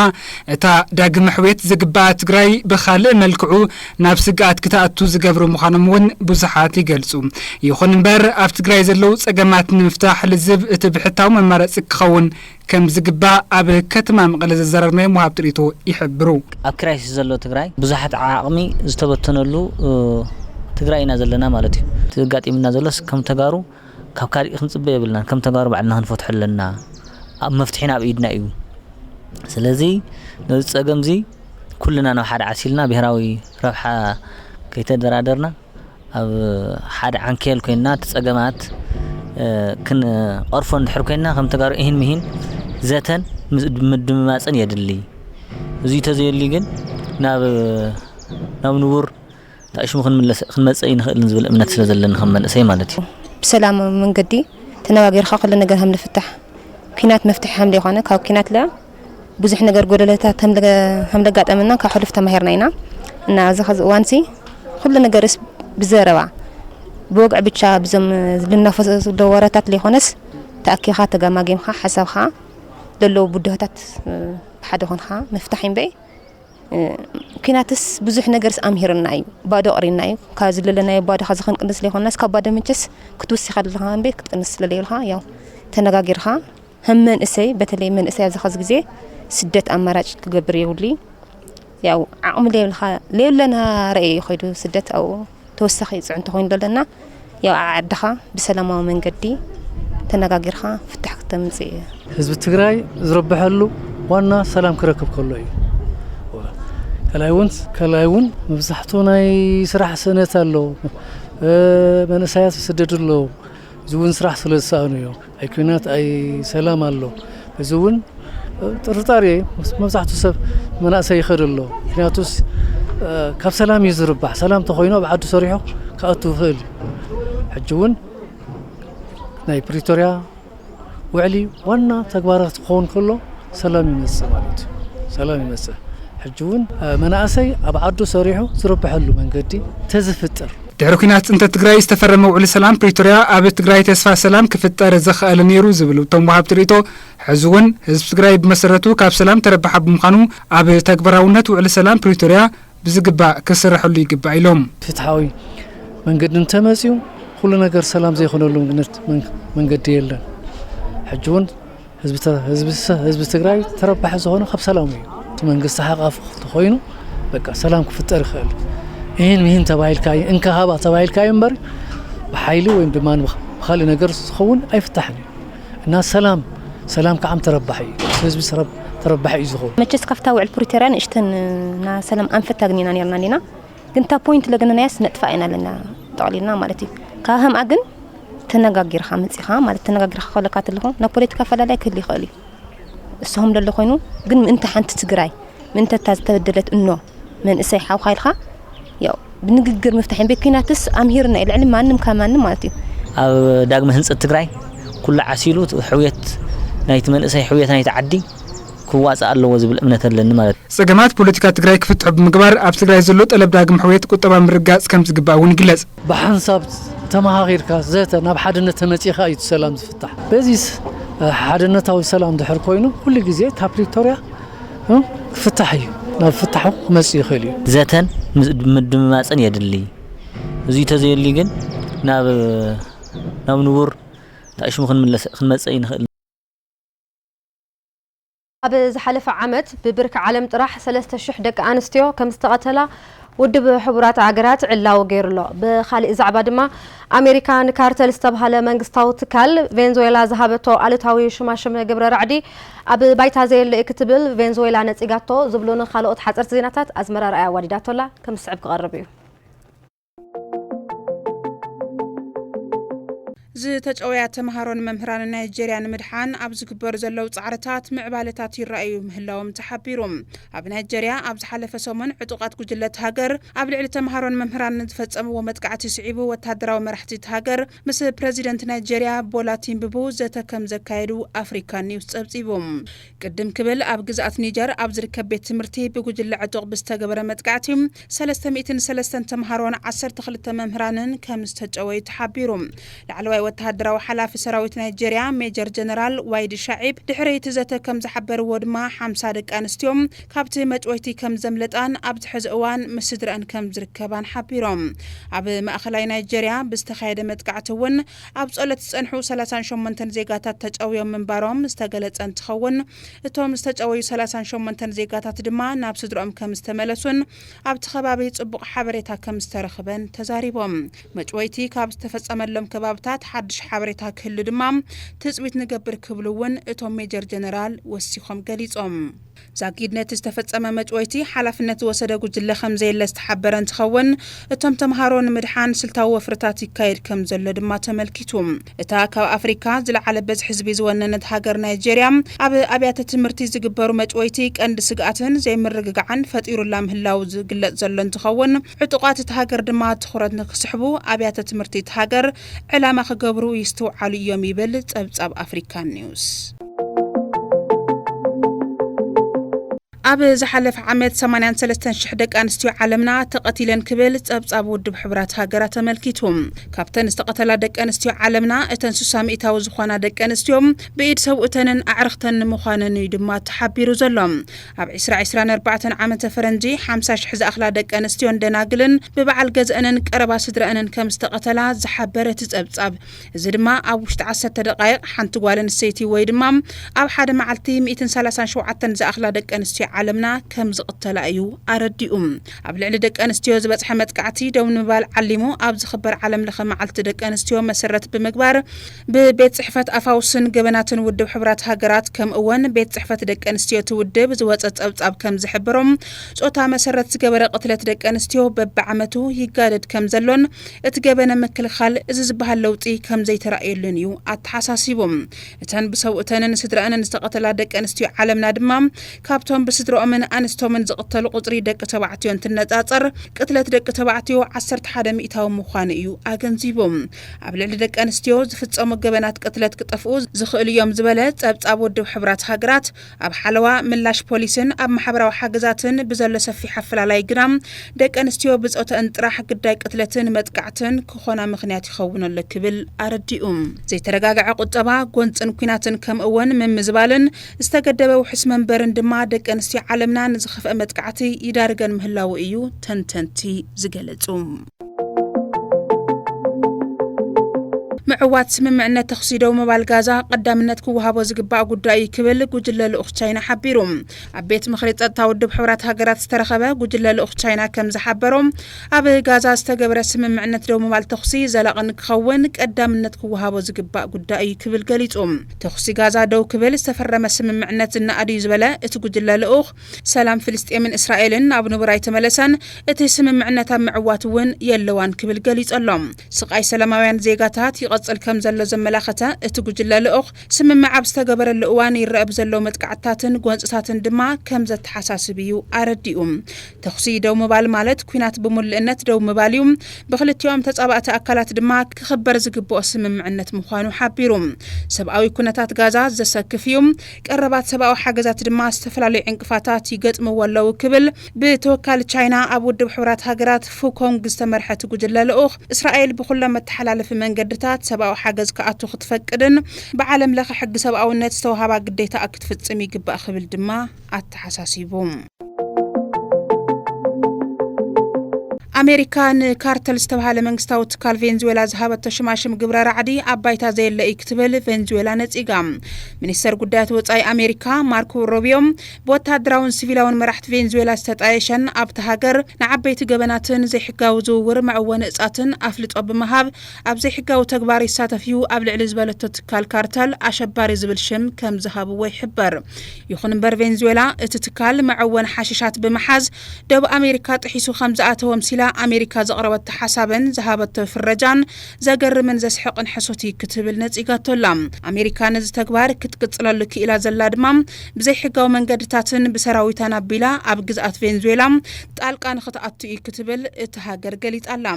እታ ዳግመ ሕውየት ዝግባኣ ትግራይ ብኻልእ መልክዑ ናብ ስግኣት ክትኣቱ ዝገብሩ ምዃኖም እውን ብዙሓት ይገልፁ። ይኹን እምበር ኣብ ትግራይ ዘለዉ ፀገማት ንምፍታሕ ልዝብ እቲ ብሕታዊ መማረፂ ክኸውን ከም ዝግባእ ኣብ ከተማ መቐለ ዘዘራረብናዮም ወሃብቲ ርእይቶ ይሕብሩ። ኣብ ክራይሲስ ዘሎ ትግራይ ብዙሓት ዓቕሚ ዝተበተነሉ፣ እ፣ ትግራይ ኢና ዘለና ማለት እዩ። እቲ ኣጋጢሙና ዘሎስ ከም ተጋሩ ካብ ካሊእ ክንጽበ የብልናን። ከም ተጋሩ ባዕልና ክንፈትሖ ኣለና። ኣብ መፍትሒና ኣብ ኢድና እዩ። ስለዚ ነዚ ጸገምዚ ኩልና ናብ ሓደ ዓሲልና ብሄራዊ ረብሓ ከይተደራደርና ኣብ ሓደ ዓንኬል ኮይንና እቲ ጸገማት፣ እ፣ ክንቐርፎ እንድሕር ኮይንና ከም ተጋሩ ኢሂን ምሂን ዘተን ምስ-፣ ምድምማጽን የድሊ። እዚ ተዘየሊ ግን ናብ፣ ናብ ንቡር ታእሽሙ ክንምለስ፣ ክንመጽእ ኣይንኽእልን ዝብል እምነት ስለ ዘለኒ ከም መንእሰይ ማለት እዩ። ብሰላማዊ መንገዲ ተነጋጊርካ ኩሉ ነገር ከም ንፍታሕ፣ ኲናት መፍትሒ ከም ዘይኮነ፣ ካብ ኲናት ለ ብዙሕ ነገር ጎደለታት ከም ለገ-፣ ከም ለጋጠመና ካብ ሕሉፍ ተማሂርና ኢና። እና እዚ ኸዚ እዋንሲ ኩሉ ነገርስ ብዘረባ፣ ብወግዒ ብቻ ብዞም ልናፈሱ ዘለዉ ወረታት ዘይኮነስ፣ ተኣኪኻ ተገማጊምካ ሓሳብካ ዘለዉ ብድሆታት፣ እ፣ ብሓደ ኮንካ ምፍታሕ እምበይ። እ፣ ኲናትስ ብዙሕ ነገርስ ኣምሂርና እዩ። ባዶ ኣቕሪና እዩ። ካብ ዘለናዮ ባዶ ኸዚ ክንቅንስ ዘይኮንናስ ካብ ባዶ ምንቸስ ክትውስኻ ኣለኻ እምበይ ክትቅንስ ስለ ዘይብልኻ፣ ያው ተነጋጊርካ ከም መንእሰይ፣ በተለይ መንእሰይ ኣብዚ ኸዚ ግዜ ስደት ኣማራጭ ክገብር የብሉ። ያው ዓቕሚ ለየብልኻ፣ ለየብለና ረእየ እዩ ኸይዱ ስደት ኣብኡ ተወሳኺ ጽዕንቶ ኮይኑ ዘለና። ያው ዓድኻ ብሰላማዊ መንገዲ ተነጋጊርካ ፍታሕ ክተምጽእ እዩ። ህዝቢ ትግራይ ዝረብሐሉ ዋና ሰላም ክረክብ ከሎ እዩ። ካልኣይ እውን ካልኣይ እውን መብዛሕትኡ ናይ ስራሕ ስእነት ኣሎ። መንእሰያት ይስደዱ ኣለዉ። እዚ እውን ስራሕ ስለ ዝሰኣኑ እዮም። ኣይ ኩናት ኣይ ሰላም ኣሎ። እዚ እውን ጥርጣሬ መብዛሕትኡ ሰብ መናእሰይ ይኸድ ኣሎ። ምክንያቱስ ካብ ሰላም እዩ ዝርባሕ። ሰላም ተኾይኑ ኣብ ዓዱ ሰሪሑ ክኣቱ ይኽእል እዩ። ሕጂ እውን ናይ ፕሪቶርያ ውዕሊ ዋና ተግባራት ክኸውን ከሎ ሰላም ይመፅእ ማለት እዩ። ሰላም ይመፅእ። ሕጂ እውን መናእሰይ ኣብ ዓዱ ሰሪሑ ዝረብሐሉ መንገዲ ተዝፍጥር። ድሕሪ ኲናት ፅንተት ትግራይ ዝተፈረመ ውዕሊ ሰላም ፕሪቶርያ ኣብ ትግራይ ተስፋ ሰላም ክፍጠር ዘኽኣለ ነይሩ ዝብሉ እቶም ወሃብቲ ርእይቶ፣ ሕዚ እውን ህዝቢ ትግራይ ብመሰረቱ ካብ ሰላም ተረባሓ ብምዃኑ ኣብ ተግባራውነት ውዕሊ ሰላም ፕሪቶርያ ብዝግባእ ክስረሐሉ ይግባእ ኢሎም። ፍትሓዊ መንገዲ እንተመፅዩ ኩሉ ነገር ሰላም ዘይኮነሉ መንገዲ የለን። ሕጂ እውን ህዝቢ ትግራይ ተረባሒ ዝኾነ ካብ ሰላሙ እዩ። እቲ መንግስቲ ሓቃፊ ተኾይኑ በቃ ሰላም ክፍጠር ይኽእል። ይህን ምሂን ተባሂልካ እዩ እንካ ሃባ ተባሂልካ እዩ እምበር ብሓይሊ ወይም ድማ ብካሊእ ነገር ዝኸውን ኣይፍታሕን እዩ። እና ሰላም ሰላም ከዓ ተረባሒ እዩ። ህዝቢ ተረባሒ እዩ ዝኸውን። መቸስ ካብታ ውዕል ፕሪቶርያ ንእሽተን ና ሰላም ኣንፈት ኣግኒና ነርና ዲና ግን እታ ፖይንት ለገነናያስ ነጥፋ ኢና ኣለና ጠቕሊልና ማለት እዩ። ካብ ከምኣ ግን ተነጋጊርካ መፂኻ ማለት ተነጋጊርካ ከለካ ተለኹ ናብ ፖለቲካ ኣፈላላይ ክህል ይኽእል እዩ። እሶም ለሎ ኮይኑ ግን ምእንቲ ሓንቲ ትግራይ ምእንቲ እታ ዝተበደለት እኖ መንእሰይ ሓውካ ኢልካ ያው ብንግግር ምፍታሕ እምበይ ኩናትስ ኣምሂርና እዩ ልዕሊ ማንም ካብ ማንም ማለት እዩ። ኣብ ዳግመ ህንፀት ትግራይ ኩሉ ዓሲሉ ሕውየት ናይቲ መንእሰይ ሕውየት ናይቲ ዓዲ ክዋፃእ ኣለዎ ዝብል እምነት ኣለኒ ማለት እዩ። ፀገማት ፖለቲካ ትግራይ ክፍትሑ ብምግባር ኣብ ትግራይ ዘሎ ጠለብ ዳግም ሕውየት ቁጠባ ምርጋፅ ከም ዝግባእ እውን ይግለፅ። ብሓንሳብ ተመኻኺርካ ዘተ ናብ ሓድነት ተመፂኻ እዩ እቲ ሰላም ዝፍታሕ። በዚ ሓድነታዊ ሰላም ድሕር ኮይኑ ኩሉ ግዜ እታ ፕሪቶርያ ክፍታሕ እዩ፣ ናብ ፍታሑ ክመፅእ ይኽእል እዩ። ዘተን ምድምማፅን የድሊ። እዙይ ተዘየሊ ግን ናብ ናብ ንቡር ታእሽሙ ክንመፀ ይንኽእል። ኣብ ዝሓለፈ ዓመት ብብርኪ ዓለም ጥራሕ ሰለስተ ሽሕ ደቂ ኣንስትዮ ከም ዝተቐተላ ውድብ ሕቡራት ሃገራት ዕላዊ ገይሩሎ። ብኻሊእ ዛዕባ ድማ ኣሜሪካ ንካርተል ዝተብሃለ መንግስታዊ ትካል ቬንዙዌላ ዝሃበቶ ኣሉታዊ ሽማሽም ግብረ ራዕዲ ኣብ ባይታ ዘየለ እዩ ክትብል ቬንዙዌላ ነፂጋቶ ዝብሉን ካልኦት ሓፀርቲ ዜናታት ኣዝመራ ርኣያ ኣዋዲዳቶላ ከም ዝስዕብ ክቐርብ እዩ። ዝተጨወያ ተምሃሮን መምህራንን ናይጀርያ ንምድሓን ኣብ ዝግበሩ ዘለዉ ፃዕርታት ምዕባለታት ይረኣዩ ምህላዎም ተሓቢሩ። ኣብ ናይጀርያ ኣብ ዝሓለፈ ሰሙን ዕጡቓት ጉጅለት ሃገር ኣብ ልዕሊ ተምሃሮን መምህራንን ዝፈፀምዎ መጥቃዕቲ ስዒቡ ወታደራዊ መራሕቲ እቲ ሃገር ምስ ፕረዚደንት ናይጀርያ ቦላ ቲንቡቡ ዘተ ከም ዘካየዱ ኣፍሪካ ኒውስ ፀብፂቡ። ቅድም ክብል ኣብ ግዝኣት ኒጀር ኣብ ዝርከብ ቤት ትምህርቲ ብጉጅለ ዕጡቕ ብዝተገበረ መጥቃዕቲ ሰለስተ ሚእትን ሰለስተን ተምሃሮን ዓሰርተ ክልተ መምህራንን ከም ዝተጨወዩ ተሓቢሩ። ላዕለዋይ ወተሃደራዊ ሓላፊ ሰራዊት ናይጀርያ ሜጀር ጀነራል ዋይድ ሻዒብ ድሕሪ እቲ ዘተ ከም ዝሓበርዎ ድማ ሓምሳ ደቂ ኣንስትዮ ካብቲ መጭወይቲ ከም ዘምለጣን ኣብዚ ሕዚ እዋን ምስ ስድረአን ከም ዝርከባን ሓቢሮም። ኣብ ማእኸላይ ናይጀርያ ብዝተኻየደ መጥቃዕቲ እውን ኣብ ጸሎት ዝጸንሑ ሰላሳን ሸሞንተን ዜጋታት ተጨውዮም ምንባሮም ዝተገለጸ እንትኸውን እቶም ዝተጨወዩ ሰላሳን ሸሞንተን ዜጋታት ድማ ናብ ስድረኦም ከም ዝተመለሱን ኣብቲ ከባቢ ጽቡቕ ሓበሬታ ከም ዝተረኽበን ተዛሪቦም። መጭወይቲ ካብ ዝተፈጸመሎም ከባብታት ሓድሽ ሓበሬታ ክህሉ ድማ ትጽቢት ንገብር ክብሉ እውን እቶም ሜጀር ጀነራል ወሲኾም ገሊጾም። ዛጊድ ነቲ ዝተፈጸመ መጭወይቲ ሓላፍነት ዝወሰደ ጉጅለ ከም ዘየለ ዝተሓበረ እንትኸውን እቶም ተምሃሮ ንምድሓን ስልታዊ ወፍርታት ይካየድ ከም ዘሎ ድማ ተመልኪቱ። እታ ካብ ኣፍሪካ ዝለዓለ በዝሒ ህዝቢ ዝወነነት ሃገር ናይጄርያ ኣብ ኣብያተ ትምህርቲ ዝግበሩ መጭወይቲ ቀንዲ ስግኣትን ዘይምርግጋዕን ፈጢሩላ ምህላው ዝግለጽ ዘሎ እንትኸውን ዕጡቓት እቲ ሃገር ድማ ትኹረት ንክስሕቡ ኣብያተ ትምህርቲ እቲ ሃገር ዕላማ ክገብሩ ይስትውዓሉ እዮም ይብል ጸብጻብ ኣፍሪካ ኒውስ። ኣብ ዝሓለፈ ዓመት ሰማንያን ሰለስተን ሽሕ ደቂ ኣንስትዮ ዓለምና ተቐቲለን ክብል ጸብጻብ ውድብ ሕቡራት ሃገራት ኣመልኪቱ። ካብተን ዝተቐተላ ደቂ ኣንስትዮ ዓለምና እተን ስሳ ሚእታዊ ዝኾና ደቂ ኣንስትዮ ብኢድ ሰብኡተንን ኣዕርኽተን ንምዃነን እዩ ድማ ተሓቢሩ ዘሎ። ኣብ ዕስራ ዕስራን ኣርባዕተን ዓመተ ፈረንጂ ሓምሳ ሽሕ ዝኣኽላ ደቂ ኣንስትዮን ደናግልን ብበዓል ገዝአንን ቀረባ ስድረአንን ከም ዝተቐተላ ዝሓበረ እቲ ጸብጻብ፣ እዚ ድማ ኣብ ውሽጢ ዓሰርተ ደቓይቕ ሓንቲ ጓል ኣንስተይቲ ወይ ድማ ኣብ ሓደ መዓልቲ ሚእትን ሰላሳን ሸውዓተን ዝኣኽላ ደቂ ኣንስትዮ ዓለምና ከም ዝቕተላ እዩ ኣረዲኡ። ኣብ ልዕሊ ደቂ ኣንስትዮ ዝበፅሐ መጥቃዕቲ ደው ንምባል ዓሊሙ ኣብ ዝኽበር ዓለም ለኸ መዓልቲ ደቂ ኣንስትዮ መሰረት ብምግባር ብቤት ፅሕፈት ኣፋውስን ገበናትን ውድብ ሕቡራት ሃገራት ከምኡ እውን ቤት ፅሕፈት ደቂ ኣንስትዮ እቲ ውድብ ዝወፀ ፀብፃብ ከም ዝሕብሮም ጾታ መሰረት ዝገበረ ቅትለት ደቂ ኣንስትዮ በብዓመቱ ይጋደድ ከም ዘሎን እቲ ገበነ ምክልኻል እዚ ዝበሃል ለውጢ ከም ዘይተራእየሉን እዩ ኣተሓሳሲቡ። እተን ብሰብኡተንን ስድራእንን ዝተቐተላ ደቂ ኣንስትዮ ዓለምና ድማ ካብቶም ብስድራኦምን ኣንስቶምን ዝቕተሉ ቁጽሪ ደቂ ተባዕትዮ እንትነጻጸር ቅትለት ደቂ ተባዕትዮ ዓሰርተ ሓደ ሚእታዊ ምዃኑ እዩ ኣገንዚቡ። ኣብ ልዕሊ ደቂ ኣንስትዮ ዝፍጸሙ ገበናት ቅትለት ክጠፍኡ ዝኽእሉ እዮም ዝበለ ጸብጻብ ውድብ ሕቡራት ሃገራት ኣብ ሓለዋ ምላሽ ፖሊስን ኣብ ማሕበራዊ ሓገዛትን ብዘሎ ሰፊሕ ኣፈላላይ ግና ደቂ ኣንስትዮ ብጾተን ጥራሕ ግዳይ ቅትለትን መጥቃዕትን ክኾና ምኽንያት ይኸውን ኣሎ ክብል ኣረዲኡ። ዘይተረጋግዐ ቁጠባ፣ ጎንፅን ኲናትን ከምኡ እውን ምምዝባልን ዝተገደበ ውሕስ መንበርን ድማ ደቂ ኣንስትዮ ዓለምና ንዝኸፍአ መጥቃዕቲ ይዳርገን ምህላዉ እዩ ተንተንቲ ዝገለጹ። ምዕዋት ስምምዕነት ተኹሲ ደው ምባል ጋዛ ቀዳምነት ክወሃቦ ዝግባእ ጉዳይ እዩ ክብል ጉጅለ ልኡኽ ቻይና ሓቢሩ። ኣብ ቤት ምኽሪ ጸጥታ ውድብ ሕቡራት ሃገራት ዝተረኸበ ጉጅለ ልኡኽ ቻይና ከም ዝሓበሮ ኣብ ጋዛ ዝተገበረ ስምምዕነት ደው ምባል ተኹሲ ዘላቒ ንክኸውን ቀዳምነት ክወሃቦ ዝግባእ ጉዳይ እዩ ክብል ገሊጹ። ተኹሲ ጋዛ ደው ክብል ዝተፈረመ ስምምዕነት ዝነኣድ እዩ ዝበለ እቲ ጉጅለ ልኡኽ ሰላም ፍልስጤምን እስራኤልን ናብ ንቡር ኣይተመለሰን፣ እቲ ስምምዕነት ኣብ ምዕዋት እውን የለዋን ክብል ገሊጹ ኣሎ። ስቓይ ሰላማውያን ዜጋታት ይቐጽል ከም ዘሎ ዘመላኸተ እቲ ጉጅለ ልኡኽ፣ ስምምዕ ኣብ ዝተገበረሉ እዋን ይረአ ብዘሎ መጥቃዕትታትን ጎንጽታትን ድማ ከም ዘተሓሳስብ እዩ ኣረዲኡ። ተኹሲ ደው ምባል ማለት ኲናት ብምሉእነት ደው ምባል እዩ። ብክልቲኦም ተጻባእቲ ኣካላት ድማ ክኽበር ዝግብኦ ስምምዕነት ምዃኑ ሓቢሩ። ሰብኣዊ ኩነታት ጋዛ ዘሰክፍ እዩ። ቀረባት ሰብኣዊ ሓገዛት ድማ ዝተፈላለዩ ዕንቅፋታት ይገጥምዎ ኣለዉ ክብል ብተወካሊ ቻይና ኣብ ውድብ ሕቡራት ሃገራት ፉኮንግ ዝተመርሐ እቲ ጉጅለ ልኡኽ፣ እስራኤል ብኹሎም መተሓላለፊ መንገድታት ሰብኣዊ ሓገዝ ክኣቱ ክትፈቅድን ብዓለም ለኸ ሕጊ ሰብኣውነት ዝተውሃባ ግዴታ ክትፍጽም ይግባእ ክብል ድማ ኣተሓሳሲቡ። ኣሜሪካ ንካርተል ዝተባሃለ መንግስታዊ ትካል ቬንዙዌላ ዝሃበቶ ሽማሽም ግብረ ራዕዲ ኣብ ባይታ ዘየለ እዩ ክትብል ቬንዙዌላ ነጺጋ። ሚኒስተር ጉዳያት ወጻኢ ኣሜሪካ ማርኮ ሮቢዮ ብወታደራውን ሲቪላውን መራሕቲ ቬንዙዌላ ዝተጣየሸን ኣብቲ ሃገር ንዓበይቲ ገበናትን ዘይሕጋዊ ዝውውር መዕወኒ እጻትን ኣፍልጦ ብምሃብ ኣብ ዘይሕጋዊ ተግባር ይሳተፍ እዩ ኣብ ልዕሊ ዝበለቶ ትካል ካርተል ኣሸባሪ ዝብል ሽም ከም ዝሃብዎ ይሕበር። ይኹን እምበር ቬንዙዌላ እቲ ትካል መዐወኒ ሓሽሻት ብምሓዝ ደቡብ ኣሜሪካ ጥሒሱ ከም ዝኣተወ ኣምሲላ ኣሜሪካ ዘቕረበቶ ሓሳብን ዝሃበቶ ፍረጃን ዘገርምን ዘስሕቕን ሕሶት እዩ ክትብል ነጺጋቶ ኣላ። ኣሜሪካ ነዚ ተግባር ክትቅጽለሉ ክኢላ ዘላ ድማ ብዘይሕጋዊ መንገድታትን ብሰራዊታን ኣቢላ ኣብ ግዝኣት ቬንዙዌላ ጣልቃ ንኽትኣቱ እዩ ክትብል እቲ ሃገር ገሊጻ ኣላ።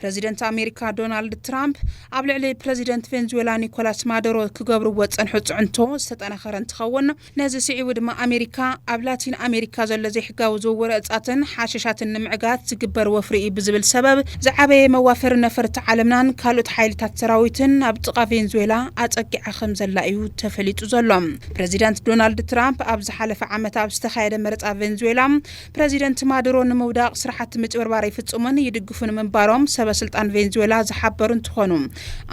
ፕረዚደንት ኣሜሪካ ዶናልድ ትራምፕ ኣብ ልዕሊ ፕረዚደንት ቬንዙዌላ ኒኮላስ ማዱሮ ክገብርዎ ዝጸንሑ ጽዕንቶ ዝተጠናኸረ እንትኸውን፣ ነዚ ስዒቡ ድማ ኣሜሪካ ኣብ ላቲን ኣሜሪካ ዘሎ ዘይሕጋዊ ዝውውር እጻትን ሓሽሻትን ንምዕጋት ዝግበር ወፍሪ እዩ ብዝብል ሰበብ ዝዓበየ መዋፈሪ ነፈርቲ ዓለምናን ካልኦት ሓይልታት ሰራዊትን ናብ ጥቓ ቬንዙዌላ ኣጸጊዓ ከም ዘላ እዩ ተፈሊጡ ዘሎ። ፕረዚዳንት ዶናልድ ትራምፕ ኣብ ዝሓለፈ ዓመት ኣብ ዝተኻየደ መረጻ ቬንዙዌላ ፕረዚደንት ማዱሮ ንምውዳቕ ስራሕቲ ምጭብርባር ይፍጽሙን ይድግፉን ምንባሮም ሰበ ስልጣን ቬንዙዌላ ዝሓበሩ እንትኾኑ፣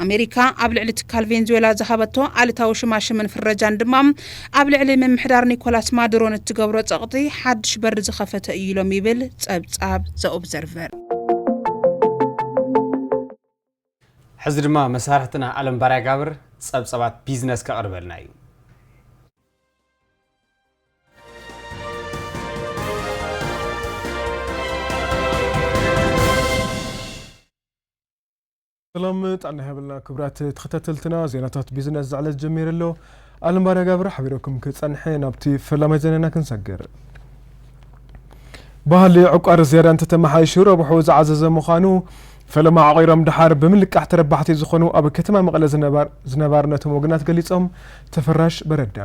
ኣሜሪካ ኣብ ልዕሊ ትካል ቬንዙዌላ ዝሃበቶ ኣሉታዊ ሽማሽምን ፍረጃን ድማ ኣብ ልዕሊ ምምሕዳር ኒኮላስ ማዱሮን እትገብሮ ጸቕጢ ሓድሽ በሪ ዝኸፈተ እዩ ኢሎም ይብል ጸብጻብ ዘ ኦብዘርቨር። ሕዚ ድማ መሳርሕትና ኣለም ባርያ ጋብር ጸብጻባት ቢዝነስ ከቕርበልና እዩ። ሰላም ጥዕና ይሃበልና ክቡራት ተኸታተልትና፣ ዜናታት ቢዝነስ ዝዕለት ጀሚሩ ኣሎ። ኣለም ባርያ ጋብር ሓቢረኩም ክጸንሐ ናብቲ ፈላማይ ዜናና ክንሰግር። ባህሊ ዕቋር ዝያዳ እንተተመሓይሹ ረብሑ ዝዓዘዘ ምዃኑ ፈለማ ዓቒሮም ደሓር ብምልቃሕ ተረባሕቲ ዝኾኑ ኣብ ከተማ መቐለ ዝነባር-፣ ዝነባር ነቶም ወገናት ገሊጾም። ተፈራሽ በረዳ።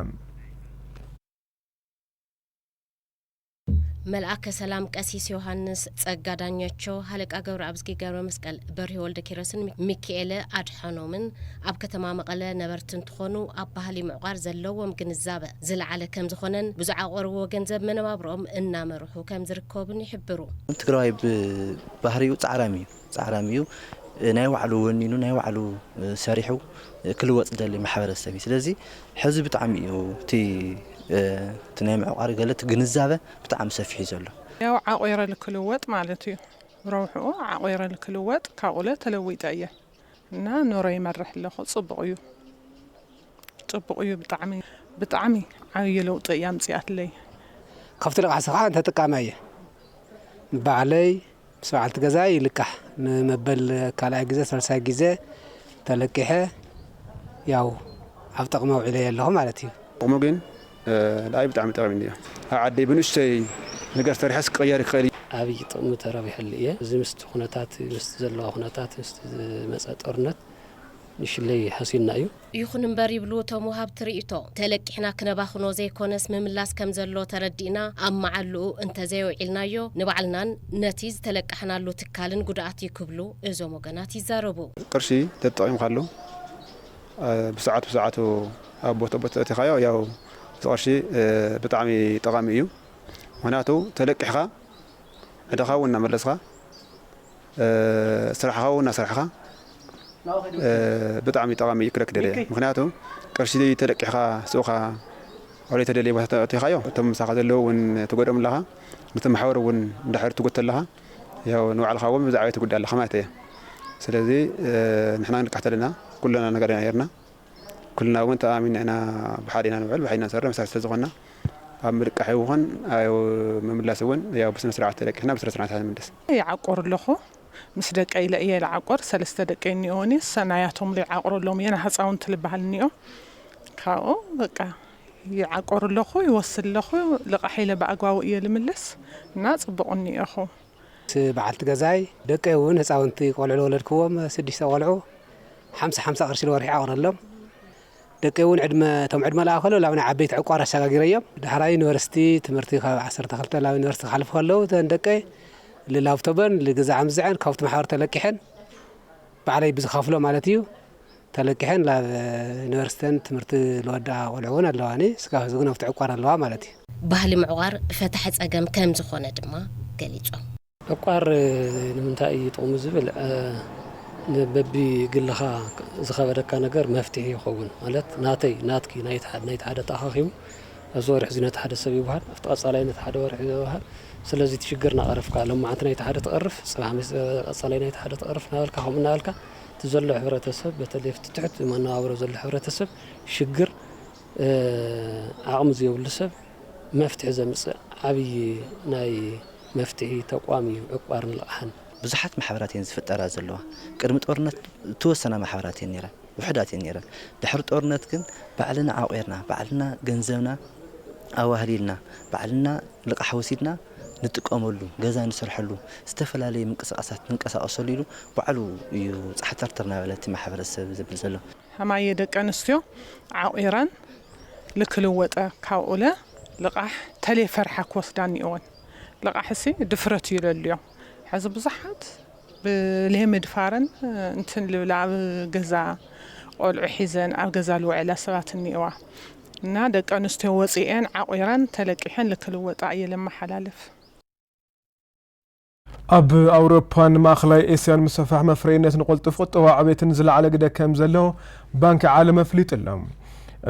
መልኣከ ሰላም ቀሲስ ዮሃንስ ጸጋ ዳኛቸው፣ ሃለቃ ገብረኣብዝጊ ገብረ መስቀል፣ በርሂ ወልደ ኪሮስን ሚኪኤለ ኣድሐኖምን ኣብ ከተማ መቐለ ነበርቲ እንትኾኑ፣ ኣብ ባህሊ ምዕቋር ዘለዎም ግንዛበ ዝለዓለ ከም ዝኾነን ብዝዓቆርዎ ገንዘብ መነባብሮኦም እናመርሑ ከም ዝርከቡን ይሕብሩ። ትግራዋይ ብባህሪኡ ጻዕራም እዩ። ጻዕራም እዩ። ናይ ባዕሉ ወኒኑ፣ ናይ ባዕሉ ሰሪሑ ክልወጥ ዝደሊ ማሕበረሰብ እዩ። ስለዚ ሕዚ ብጣዕሚ እዩ እቲ እቲ ናይ ምዕቋር ገለ እቲ ግንዛበ ብጣዕሚ ሰፊሕ እዩ ዘሎ። ያው ዓቑረ ልክልወጥ ማለት እዩ። ረብሕኡ ዓቑረ ልክልወጥ ካብኡለ ተለዊጠ እየ እና ኑሮ ይመርሕ ኣለኹ። ጽቡቕ እዩ፣ ጽቡቕ እዩ። ብጣዕሚ ብጣዕሚ ዓብዪ ለውጢ እያ ኣምጺኣትለይ። ካብቲ ልቓሕሲ ከዓ ተጠቃማይ እየ። ባዕለይ ምስ በዓልቲ ገዛይ ይልቃሕ። ንመበል ካልኣይ ግዜ ሳልሳይ ግዜ ተለቂሐ ያው ኣብ ጥቕሚ ኣውዒለዮ ኣለኹ ማለት እዩ። ጥቕሙ ግን ንዓይ ብጣዕሚ ጠቓሚ እዩ። ኣብ ዓደይ ብንእሽተይ ነገር ሰሪሐስ ክቕየር ይኽእል እዩ። ዓብዪ ጥቕሚ ተረቢሐሉ እየ። እዚ ምስቲ ኩነታት ምስቲ ዘለዋ ኩነታት ምስቲ ዝመፀ ጦርነት ንሽለይ ሃሲና እዩ። ይኹን እምበር ይብሉ እቶም ወሃብቲ ርእይቶ፣ ተለቂሕና ክነባኽኖ ዘይኮነስ ምምላስ ከም ዘሎ ተረዲእና ኣብ መዓልኡ እንተዘየውዒልናዮ ንባዕልናን ነቲ ዝተለቃሕናሉ ትካልን ጉድኣት እዩ ክብሉ እዞም ወገናት ይዛረቡ። ቅርሺ ተጠቒምካሉ ብሰዓቱ ብሰዓቱ ኣብ ቦታ ቦታ ኣእቲኻዮ ያው እዚ ቅርሺ ብጣዕሚ ጠቓሚ እዩ። ምኽንያቱ ተለቂሕኻ ዕዳኻ እውን እናመለስኻ ስራሕኻ እውን እናሰርሕኻ ብጣዕሚ ጠቓሚ እዩ ክለክ ደለየ። ምኽንያቱ ቅርሺ ተለቂሕኻ ስኡኻ ኣብ ዘይተደለየ ቦታ ተእቲኻዮ እቶም ምሳኻ ዘለዉ እውን ትጎድኦም ኣለኻ። ነቲ ማሕበር እውን እንድሕር ትጎት ኣለኻ ያው ንባዕልኻ እውን ብዛዕባ ትጉዳ ኣለኻ ማለት እየ። ስለዚ ንሕና ክንቃሕ ተለና ኩልና ነገር ኢና ነርና። ኩልና እውን ተኣሚና ኢና ብሓደ ኢና ንውዕል ብሓደ ኢና ንሰርሕ መሳርሒ ስለዝኾንና ኣብ ምልቃሕ ይኹን ኣብ ምምላስ እውን ያው ብስነ ስርዓት ተለቂሕና ብስነ ስርዓት ኢና ንምለስ። ይዓቁር ኣለኹ ምስ ደቀይ ኢለ እየ ዝዓቁር ሰለስተ ደቀይ እኒኦኒ ሰናያቶም ዘይዓቁር ኣለዎም እየ ንህፃውንቲ ዝበሃል እኒኦ ካብኡ በቃ ይዓቁር ኣለኹ ይወስድ ኣለኹ ልቃሕ ኢለ ብኣግባቡ እየ ዝምልስ እና ፅቡቅ እኒኦኹ። ምስ በዓልቲ ገዛይ፣ ደቀይ እውን ህፃውንቲ ቆልዑ ዝወለድክዎም ስድሽተ ቆልዑ ሓምሳ ሓምሳ ቅርሺ ንወርሒ ኣቕረሎም። ደቀይ እውን ዕድመ እቶም ዕድመ ለኣኸሎ ላብ ናይ ዓበይቲ ዕቋር ኣሰጋጊረዮም። ዳሕራይ ዩኒቨርሲቲ ትምህርቲ ካብ ዓሰርተ ክልተ ላብ ዩኒቨርሲቲ ክሓልፉ ከለዉ እተን ደቀይ ልላብቶበን ልግዛዓ ምዝዐን ካብቲ ማሕበር ተለቂሐን ባዕለይ ብዝኸፍሎ ማለት እዩ ተለቂሐን ላብ ዩኒቨርሲቲን ትምህርቲ ልወድኣ ቆልዑ እውን ኣለዋኒ። ስጋብ ሕዚ ግን ኣብቲ ዕቋር ኣለዋ ማለት እዩ። ባህሊ ምዕቋር ፈታሒ ጸገም ከም ዝኾነ ድማ ገሊጾም። ዕቋር ንምንታይ እዩ ጥቕሙ ዝብል በቢ ግልኻ ዝኸበደካ ነገር መፍትሒ ይኸውን ማለት ናተይ ናትኪ ናይቲ ሓደ ተኣኻኺቡ ኣብዚ ወርሒ እዚ ነቲ ሓደ ሰብ ይበሃል ኣብቲ ቀጻላይ ነቲ ሓደ ወርሒ ይበሃል ስለዚ እቲ ሽግር እናቐረፍካ ሎማዓንቲ ናይቲ ሓደ ትቐርፍ ጽባሕ ምስ ቀጻላይ ናይቲ ሓደ ትቐርፍ እናበልካ ከምኡ እናበልካ እቲ ዘሎ ሕብረተሰብ በተለይ ኣብቲ ትሑት መነባብሮ ዘሎ ሕብረተሰብ ሽግር ዓቕሚ ዘየብሉ ሰብ መፍትሒ ዘምፅእ ዓብዪ ናይ መፍትሒ ተቋም እዩ ዕቋርን ልቕሓን። ብዙሓት ማሕበራት እየን ዝፍጠራ ዘለዋ። ቅድሚ ጦርነት እተወሰና ማሕበራት እየን ነይረን፣ ውሑዳት እየን ነይረን። ድሕሪ ጦርነት ግን ባዕልና ዓቑርና፣ ባዕልና ገንዘብና ኣዋህሊልና፣ ባዕልና ልቓሕ ወሲድና ንጥቀመሉ፣ ገዛ ንሰርሐሉ፣ ዝተፈላለዩ ምንቅስቓሳት ንንቀሳቐሰሉ ኢሉ ባዕሉ እዩ ፃሕተርተር እናበለ እቲ ማሕበረሰብ ዝብል ዘሎ። ሀማየ ደቂ ኣንስትዮ ዓቑረን ልክልወጠ ካብኡለ ልቓሕ ተሌፈርሓ ክወስዳ እኒኦወን። ልቓሕሲ ድፍረት እዩ ለልዮ። ሕዚ ብዙሓት ብሌ ምድፋረን እንትን ልብላ ኣብ ገዛ ቆልዑ ሒዘን ኣብ ገዛ ልውዕላ ሰባት እኒኦዋ እና ደቂ ኣንስትዮ ወፂኤን ዓቑረን ተለቂሐን ልክልወጣ እየ ለመሓላልፍ። ኣብ ኣውሮፓን ማእኸላይ ኤስያን ምስፍሕፋሕ መፍረይነት ንቕልጡፍ ቁጠባዊ ዕቤትን ዝለዓለ ግደ ከም ዘለዎ ባንኪ ዓለም ኣፍሊጡ ኣሎ።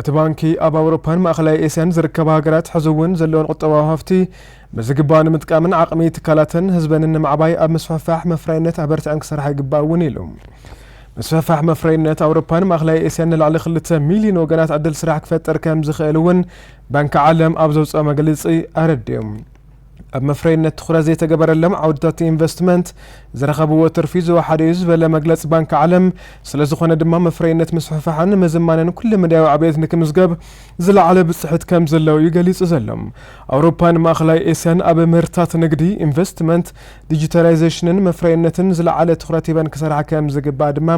እቲ ባንኪ ኣብ ኣውሮፓን ማእኸላይ ኤስያን ዝርከባ ሃገራት ሕዚ እውን ዘለወን ቁጠባዊ ሃፍቲ ብዝግባእ ንምጥቃምን ዓቕሚ ትካላተን ህዝበንን ንምዕባይ ኣብ ምስፍሕፋሕ መፍረይነት ኣበርቲዐን ክሰርሓ ይግባእ እውን ኢሉ። ምስፍሕፋሕ መፍረይነት ኣውሮፓን ማእኸላይ ኤስያን ንላዕሊ ክልተ ሚልዮን ወገናት ዕድል ስራሕ ክፈጥር ከም ዝኽእል እውን ባንኪ ዓለም ኣብ ዘውፅኦ መግለፂ ኣረዲኡ። ኣብ መፍረይነት ትኹረት ዘይተገበረሎም ዓውድታት ኢንቨስትመንት ዝረኸብዎ ትርፊ ዝወሓደ እዩ ዝበለ መግለፂ ባንኪ ዓለም፣ ስለዝኾነ ድማ መፍረይነት ምስፍሕፋሕን ምዝማንን ኩለ መዳያዊ ዕብየት ንክምዝገብ ዝለዓለ ብፅሒት ከም ዘለዎ እዩ ገሊፁ ዘሎ። ኣውሮፓን ማእኸላይ ኤስያን ኣብ ምህርትታት ንግዲ፣ ኢንቨስትመንት፣ ዲጂታላይዜሽንን መፍረይነትን ዝለዓለ ትኹረት ሂበን ክሰርሓ ከም ዝግባእ ድማ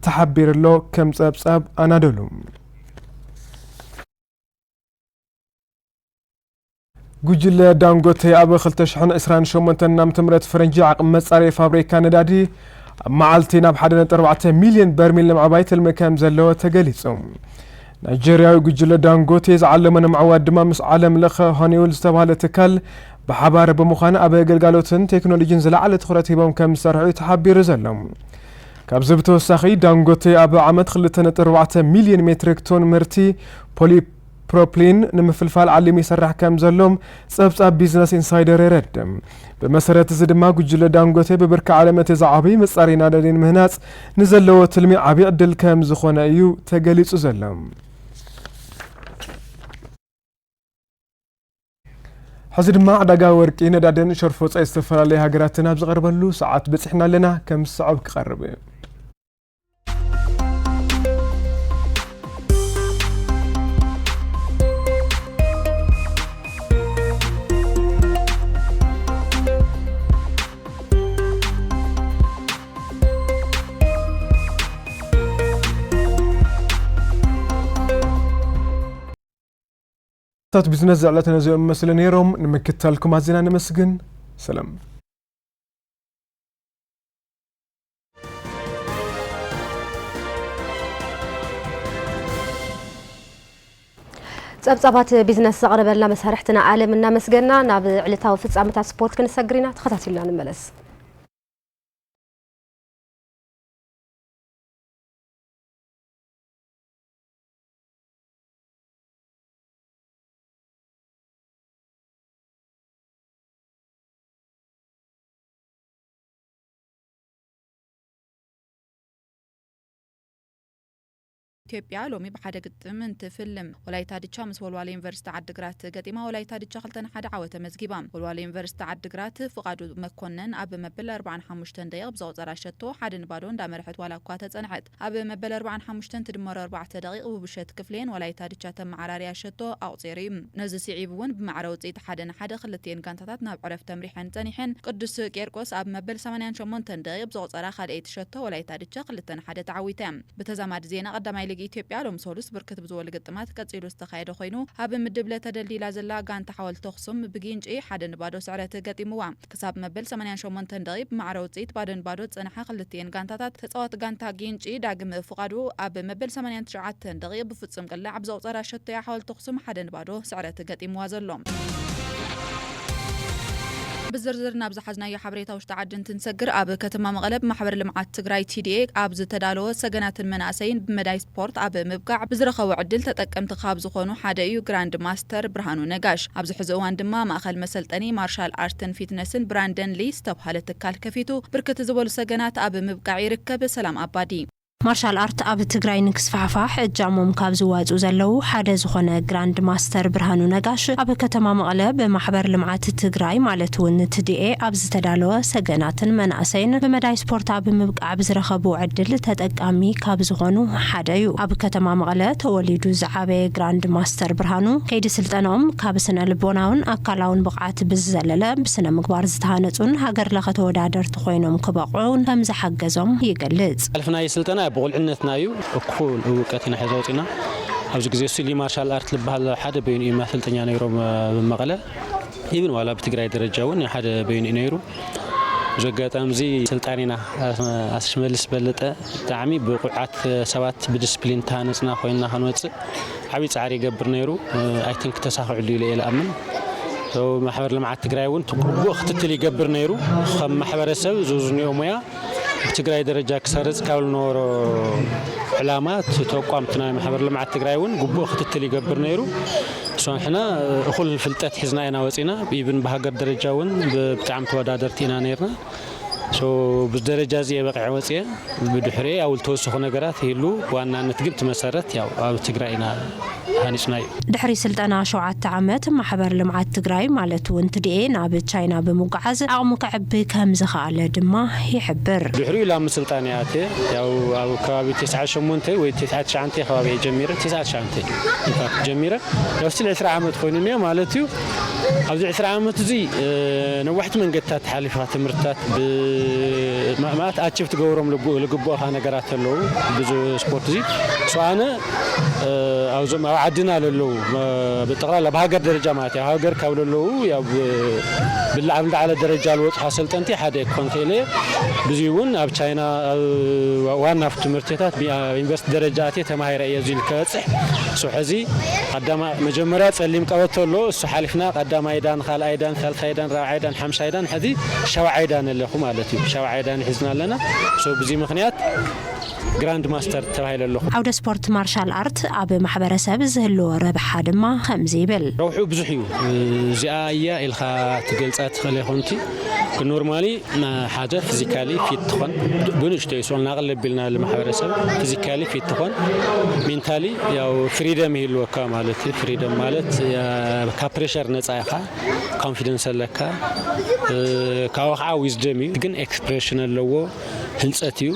ተሓቢሩ ኣሎ። ከም ፀብፃብ ኣናዶሉ። ጉጅለ ዳንጎቴ ኣብ ክልተ ሽሕን ዕስራን ሸሞንተን ዓመተ ምህረት ፈረንጂ ዓቕሚ መጻረዪ ፋብሪካ ነዳዲ ኣብ መዓልቲ ናብ ሓደ ነጥቢ ኣርባዕተ ሚልዮን በርሚል ንምዕባይ ትልሚ ከም ዘለዎ ተገሊጹ። ናይጀርያዊ ጉጅለ ዳንጎቴ ዝዓለሞ ንምዕዋት ድማ ምስ ዓለም ለኸ ሆኒውል ዝተባህለ ትካል ብሓባር ብምዃን ኣብ ግልጋሎትን ቴክኖሎጂን ዝለዓለ ትኹረት ሂቦም ከም ዝሰርሑ እዩ ተሓቢሩ ዘሎ። ካብዚ ብተወሳኺ ዳንጎቴ ኣብ ዓመት ክልተ ነጥቢ ኣርባዕተ ሚልዮን ሜትሪክ ቶን ምህርቲ ፖሊ ፕሮፕሊን ንምፍልፋል ዓሊሙ ይሰርሕ ከም ዘሎ ጸብጻብ ቢዝነስ ኢንሳይደር የረድእ። ብመሰረት እዚ ድማ፣ ጉጅለ ዳንጎቴ ብብርኪ ዓለም እቲ ዝዓበየ መጻረዪ ነዳዲ ንምህናጽ ንዘለዎ ትልሚ ዓቢ ዕድል ከም ዝኾነ እዩ ተገሊጹ ዘሎ። ሕዚ ድማ፣ ዕዳጋ ወርቂ፣ ነዳድን ሸርፎ ወጻኢ ዝተፈላለያ ሃገራትን ኣብ ዝቐርበሉ ሰዓት በጺሕና ኣለና። ከም ዝስዕብ ክቐርብ። ታት ቢዝነስ ዝዕለተ ነዚኦም መስለ ነይሮም። ንምክትታልኩም ኣዚና ነመስግን። ሰላም። ጸብጻባት ቢዝነስ ዘቕረበልና መሳርሕትና ኣለም እናመስገና፣ ናብ ዕለታዊ ፍጻመታት ስፖርት ክንሰግር ኢና። ተኸታቲልና ንመለስ። ኢትዮጵያ ሎሚ ብሓደ ግጥም እንትፍልም፣ ወላይታ ድቻ ምስ ወልዋሎ ዩኒቨርሲቲ ዓድግራት ገጢማ፣ ወላይታ ድቻ ክልተ ንሓደ ዓወት ኣመዝጊባ። ወልዋሎ ዩኒቨርሲቲ ዓድግራት፣ ፍቓዱ መኮነን ኣብ መበል ኣርባዓን ሓሙሽተን ደቂቕ ብዘቑጸራ ሸቶ ሓደ ንባዶ እንዳመርሐት ዋላ እኳ ተጸንሐት፣ ኣብ መበል ኣርባዓን ሓሙሽተን ትድመሮ ኣርባዕተ ደቂቕ ውብሸት ክፍሌን ወላይታ ድቻ ተመዓራርያ ሸቶ ኣቑጺሩ እዩ። ነዚ ስዒቡ እውን ብማዕረ ውጽኢት ሓደ ንሓደ ክልቲኤን ጋንታታት ናብ ዕረፍቲ ኣምሪሐን ጸኒሐን። ቅዱስ ቂርቆስ ኣብ መበል ሰማንያን ሸሞንተን ደቂቕ ብዘቑጸራ ካልኣይቲ ሸቶ ወላይታ ድቻ ክልተ ንሓደ ተዓዊታ። ብተዛማዲ ዜና፣ ቀዳማይ ሊግ ኢትዮጵያ ሎሚ ሰሉስ ብርክት ብዝበሉ ግጥማት ቀጺሉ ዝተኻየደ ኮይኑ፣ ኣብ ምድብ ለ ተደልዲላ ዘላ ጋንታ ሓወልቲ ኣኽሱም ብጊንጪ ሓደ ንባዶ ስዕረት ገጢምዋ። ክሳብ መበል ሰማንያን ሸሞንተን ደቂቕ ብማዕረ ውጽኢት ባዶ ንባዶ ዝጸንሓ ክልቲኤን ጋንታታት፣ ተጻዋቲ ጋንታ ጊንጪ ዳግም ፍቓዱ ኣብ መበል ሰማንያን ትሽዓተን ደቂቕ ብፍጹም ቅላዕ ብዘቑጸራ ሸቶ እያ ሓወልቲ ኣኽሱም ሓደ ንባዶ ስዕረት ገጢምዋ ዘሎ። ብዝርዝር ናብ ዝሓዝናዮ ሓበሬታ ውሽጢ ዓዲ እንትንሰግር፣ ኣብ ከተማ መቐለ ብማሕበር ልምዓት ትግራይ ቲ ዲ ኤ ኣብ ዝተዳለወ ሰገናትን መናእሰይን ብመዳይ ስፖርት ኣብ ምብቃዕ ብዝረኸቦ ዕድል ተጠቀምቲ ካብ ዝኾኑ ሓደ እዩ ግራንድ ማስተር ብርሃኑ ነጋሽ። ኣብዚ ሕዚ እዋን ድማ ማእኸል መሰልጠኒ ማርሻል ኣርትን ፊትነስን ብራንደን ሊ ዝተብሃለ ትካል ከፊቱ ብርክት ዝበሉ ሰገናት ኣብ ምብቃዕ ይርከብ። ሰላም ኣባዲ። ማርሻል ኣርት ኣብ ትግራይ ንክስፋሕፋሕ እጃሞም ካብ ዝዋፁ ዘለዉ ሓደ ዝኾነ ግራንድ ማስተር ብርሃኑ ነጋሽ፣ ኣብ ከተማ መቐለ ብማሕበር ልምዓት ትግራይ ማለት እውን ቲ ዲ ኤ ኣብ ዝተዳለወ ሰገናትን መናእሰይን ብመዳይ ስፖርት ኣብ ምብቃዕ ብዝረኸቡ ዕድል ተጠቃሚ ካብ ዝኾኑ ሓደ እዩ። ኣብ ከተማ መቐለ ተወሊዱ ዝዓበየ ግራንድ ማስተር ብርሃኑ፣ ከይዲ ስልጠናኦም ካብ ስነ ልቦናውን ኣካላውን ብቕዓት ብዝዘለለ፣ ብስነ ምግባር ዝተሃነፁን ሃገር ለኸ ተወዳደርቲ ኮይኖም ክበቕዑን ከም ዝሓገዞም ይገልጽ። ኣልፍናዮ ስልጠና ብቑልዕነትና እዩ። እኩል እውቀት ኢና ሒዛ ወፂና። ኣብዚ ግዜ እሱ ሊ ማርሻል ኣርት ዝበሃል ሓደ በይኑ እዩ ማሰልጠኛ ነይሮም፣ ኣብ መቐለ። ኢቭን ዋላ ብትግራይ ደረጃ እውን ሓደ በይኑ እዩ ነይሩ። እዚ ኣጋጣሚ እዚ ስልጣኔና ኣስ-፣ ኣስመልስ በለጠ ብጣዕሚ ብቑዓት ሰባት ብዲስፕሊን ተሃነፅና ኮይንና ክንወፅእ ዓብዪ ፃዕሪ ይገብር ነይሩ። ኣይ ቲንክ ተሳኺዕሉ ኢለ እየ ዝኣምን። So ማሕበር ልምዓት ትግራይ እውን ግቡእ ክትትል ይገብር ነይሩ። ከም ማሕበረሰብ ዝውዝንዮ ሙያ ብትግራይ ደረጃ ክሰርፅ ካብ ዝነበሮ ዕላማ እቲ ተቋም እቲ ናይ ማሕበር ልምዓት ትግራይ እውን ግቡእ ክትትል ይገብር ነይሩ። So ንሕና እኹል ፍልጠት ሒዝና ኢና ወፂና። ኢቭን ብሃገር ደረጃ እውን ብ-፣ ብጣዕሚ ተወዳደርቲ ኢና ነይርና። So ብደረጃ እዚ እየ በቂዐ ወፅየ። ብድሕሪ ኣብ ዝተወሰኹ ነገራት ይህሉ፣ ብዋናነት ግን እቲ መሰረት ያው ኣብ ትግራይ ኢና ሃኒፅናዮ። ድሕሪ ስልጠና ሸውዓተ ዓመት ማሕበር ልምዓት ትግራይ ማለት እውን ቲ ዲ ኤ ናብ ቻይና ብምጉዓዝ ዓቕሙ ከዕቢ ከም ዝኸኣለ ድማ ይሕብር። ድሕሪኡ ላብ ምስልጣን እየ ኣትየ። ያው ኣብ ከባቢ ተስዓት ሸሞንተ ወይ ተስዓት ትሽዓተ ከባቢ እየ ጀሚረ። ተስዓት ትሽዓተ ኢንፋክት ጀሚረ። ያው ስቲል ዕስራ ዓመት ኮይኑ እኒኦ ማለት እዩ። ኣብዚ ዕስራ ዓመት እዚ፣ እ፣ ነዋሕቲ መንገድታት ሓሊፍካ ትምህርትታት ብ-፣ ማ-፣ ማለት ኣቺቭ ትገብሮም ልጉ-፣ ልግብኦኻ ነገራት ኣለዉ። ብዙ ስፖርት እዚ። So ኣነ፣ እ፣ ኣብዞም ኣብ ዓድና ለለዉ፣ እ፣ ብጠቕላላ ብሃገር ደረጃ ማለት እዩ። ኣብ ሃገር ካብ ለለዉ፣ ያው ብ-፣ ብላዕሊ ላዕለ ደረጃ ልወፅኻ ሰልጠንቲ ሓደ ክኾን ክእል እየ። ብዙ እውን ኣብ ቻይና፣ ኣብ ዋና ትምህርትታት ቢ-፣ ኣብ ዩኒቨርሲቲ ደረጃ ኣትየ ተማሂረ እየ እዚ ኢልካ በፅሕ። So ሕዚ ቀዳማ-፣ መጀመርያ ጸሊም ቀበቶ ኣሎ፣ እሱ ሓሊፍና ቀዳማይ ዳን፣ ካልኣይ ዳን፣ ሳልሳይ ዳን፣ ራብዓይ ዳን፣ ሓምሻይ ዳን፣ ሕዚ ሻውዓይ ዳን ኣለኹ ማለት እዩ። ሻውዓይ ዳን ሒዝና ኣለና። So ብዚ ምኽንያት ግራንድ ማስተር ተባሂለ ኣለኹ። ዓውደ ስፖርት ማርሻል ኣርት ኣብ ማሕበረሰብ ዝህልዎ ረብሓ ድማ ከምዚ ይብል። ረብሑ ብዙሕ እዩ። እዚኣ እያ ኢልካ ትገልፃ ትኽእል ይኾንቲ። ኖርማሊ ሓደ ፊዚካሊ ፊት ትኾን፣ ብንእሽተይ ሶል ናቕል ኣቢልና ንማሕበረሰብ ፊዚካሊ ፊት ትኾን፣ ሜንታሊ ያው ፍሪደም ይህልወካ ማለት እዩ። ፍሪደም ማለት ካብ ፕሬሸር ነፃ ኢኻ፣ ኮንፊደንስ ኣለካ። ካብኡ ከዓ ዊዝደም እዩ፣ ግን ኤክስፕሬሽን ኣለዎ። ህንፀት እዩ።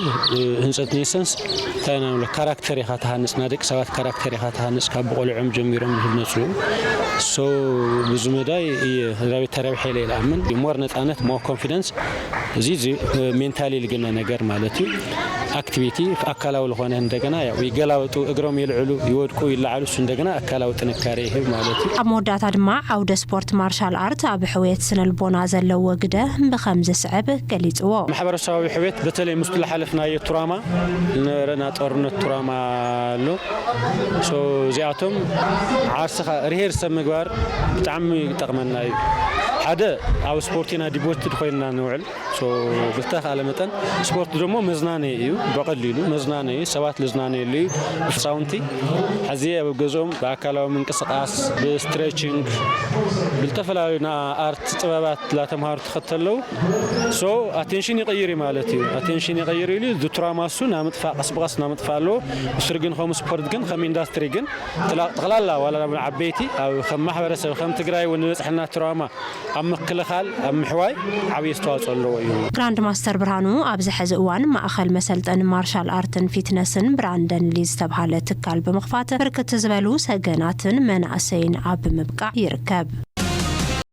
ህንፀት ኔሰንስ እንታይ ኢና ንብሎ፣ ካራክተር ኢኻ ትሃንፅ፣ ናይ ደቂ ሰባት ካራክተር ኢኻ ትሃንፅ፣ ካብ ብቆልዖም ጀሚሮም ዝህነፁ። ሶ ብዙ መዳይ እየ ተረብሐ ኢለ ይኣምን። ሞር ነፃነት፣ ሞር ኮንፊደንስ፣ እዚ ሜንታሊ ልግነ ነገር ማለት እዩ። ኣክቲቪቲ ኣካላዊ ዝኾነ እንደገና ያው ይገላበጡ፣ እግሮም ይልዕሉ፣ ይወድቁ፣ ይለዓሉ። እሱ እንደገና ኣካላዊ ጥንካሬ ይህብ ማለት እዩ። ኣብ መወዳእታ ድማ ዓውደ ስፖርት ማርሻል ኣርት ኣብ ሕውየት ስነልቦና ዘለዎ ግደ ብኸም ዝስዕብ ገሊፅዎ። ማሕበረሰባዊ ሕውየት በተለይ ምስቱ ዝሓለፍናዮ ቱራማ ዝነበረና ጦርነት ቱራማ ኣሎ። ሶ እዚኣቶም ዓርስኻ ሪሄርስ ምግባር ብጣዕሚ ይጠቕመና እዩ። ሓደ ኣብ ስፖርት ኢና ዲቮትድ ኮይንና ንውዕል። ሶ ብዝተኻለ መጠን ስፖርት ደሞ መዝናነይ እዩ፣ ብቐሊሉ መዝናነይ እዩ፣ ሰባት ልዝናነየሉ እዩ። ብህፃውንቲ ሕዚ ኣብ ገዝኦም ብኣካላዊ ምንቅስቃስ፣ ብስትሬችንግ፣ ብልተፈላለዩ ና ኣርት ጥበባት ላተምሃሩ ትኸተለው። ሶ ኣቴንሽን ይቐይር እዩ ማለት እዩ። ኣቴንሽን ይቐይር ኢሉ ዝቱራማሱ ናምጥፋእ፣ ቀስ ብቐስ ናምጥፋእ ኣለዎ። ብስሪ ግን ከም ስፖርት ግን ከም ኢንዳስትሪ ግን ጥላ- ጠቕላላ ዋላ ናብ ዓበይቲ ኣብ ከም ማሕበረሰብ ከም ትግራይ እውን ዝበፅሐና ትራውማ ኣብ ምክልኻል ኣብ ምሕዋይ ዓብዪ ኣስተዋፅኦ ኣለዎ እዩ። ግራንድ ማስተር ብርሃኑ ኣብዚ ሕዚ እዋን ማእኸል መሰልጠን ማርሻል ኣርትን ፊትነስን ብራንደን ሊ ዝተብሃለ ትካል ብምኽፋት ብርክት ዝበሉ ሰገናትን መናእሰይን ኣብ ምብቃዕ ይርከብ።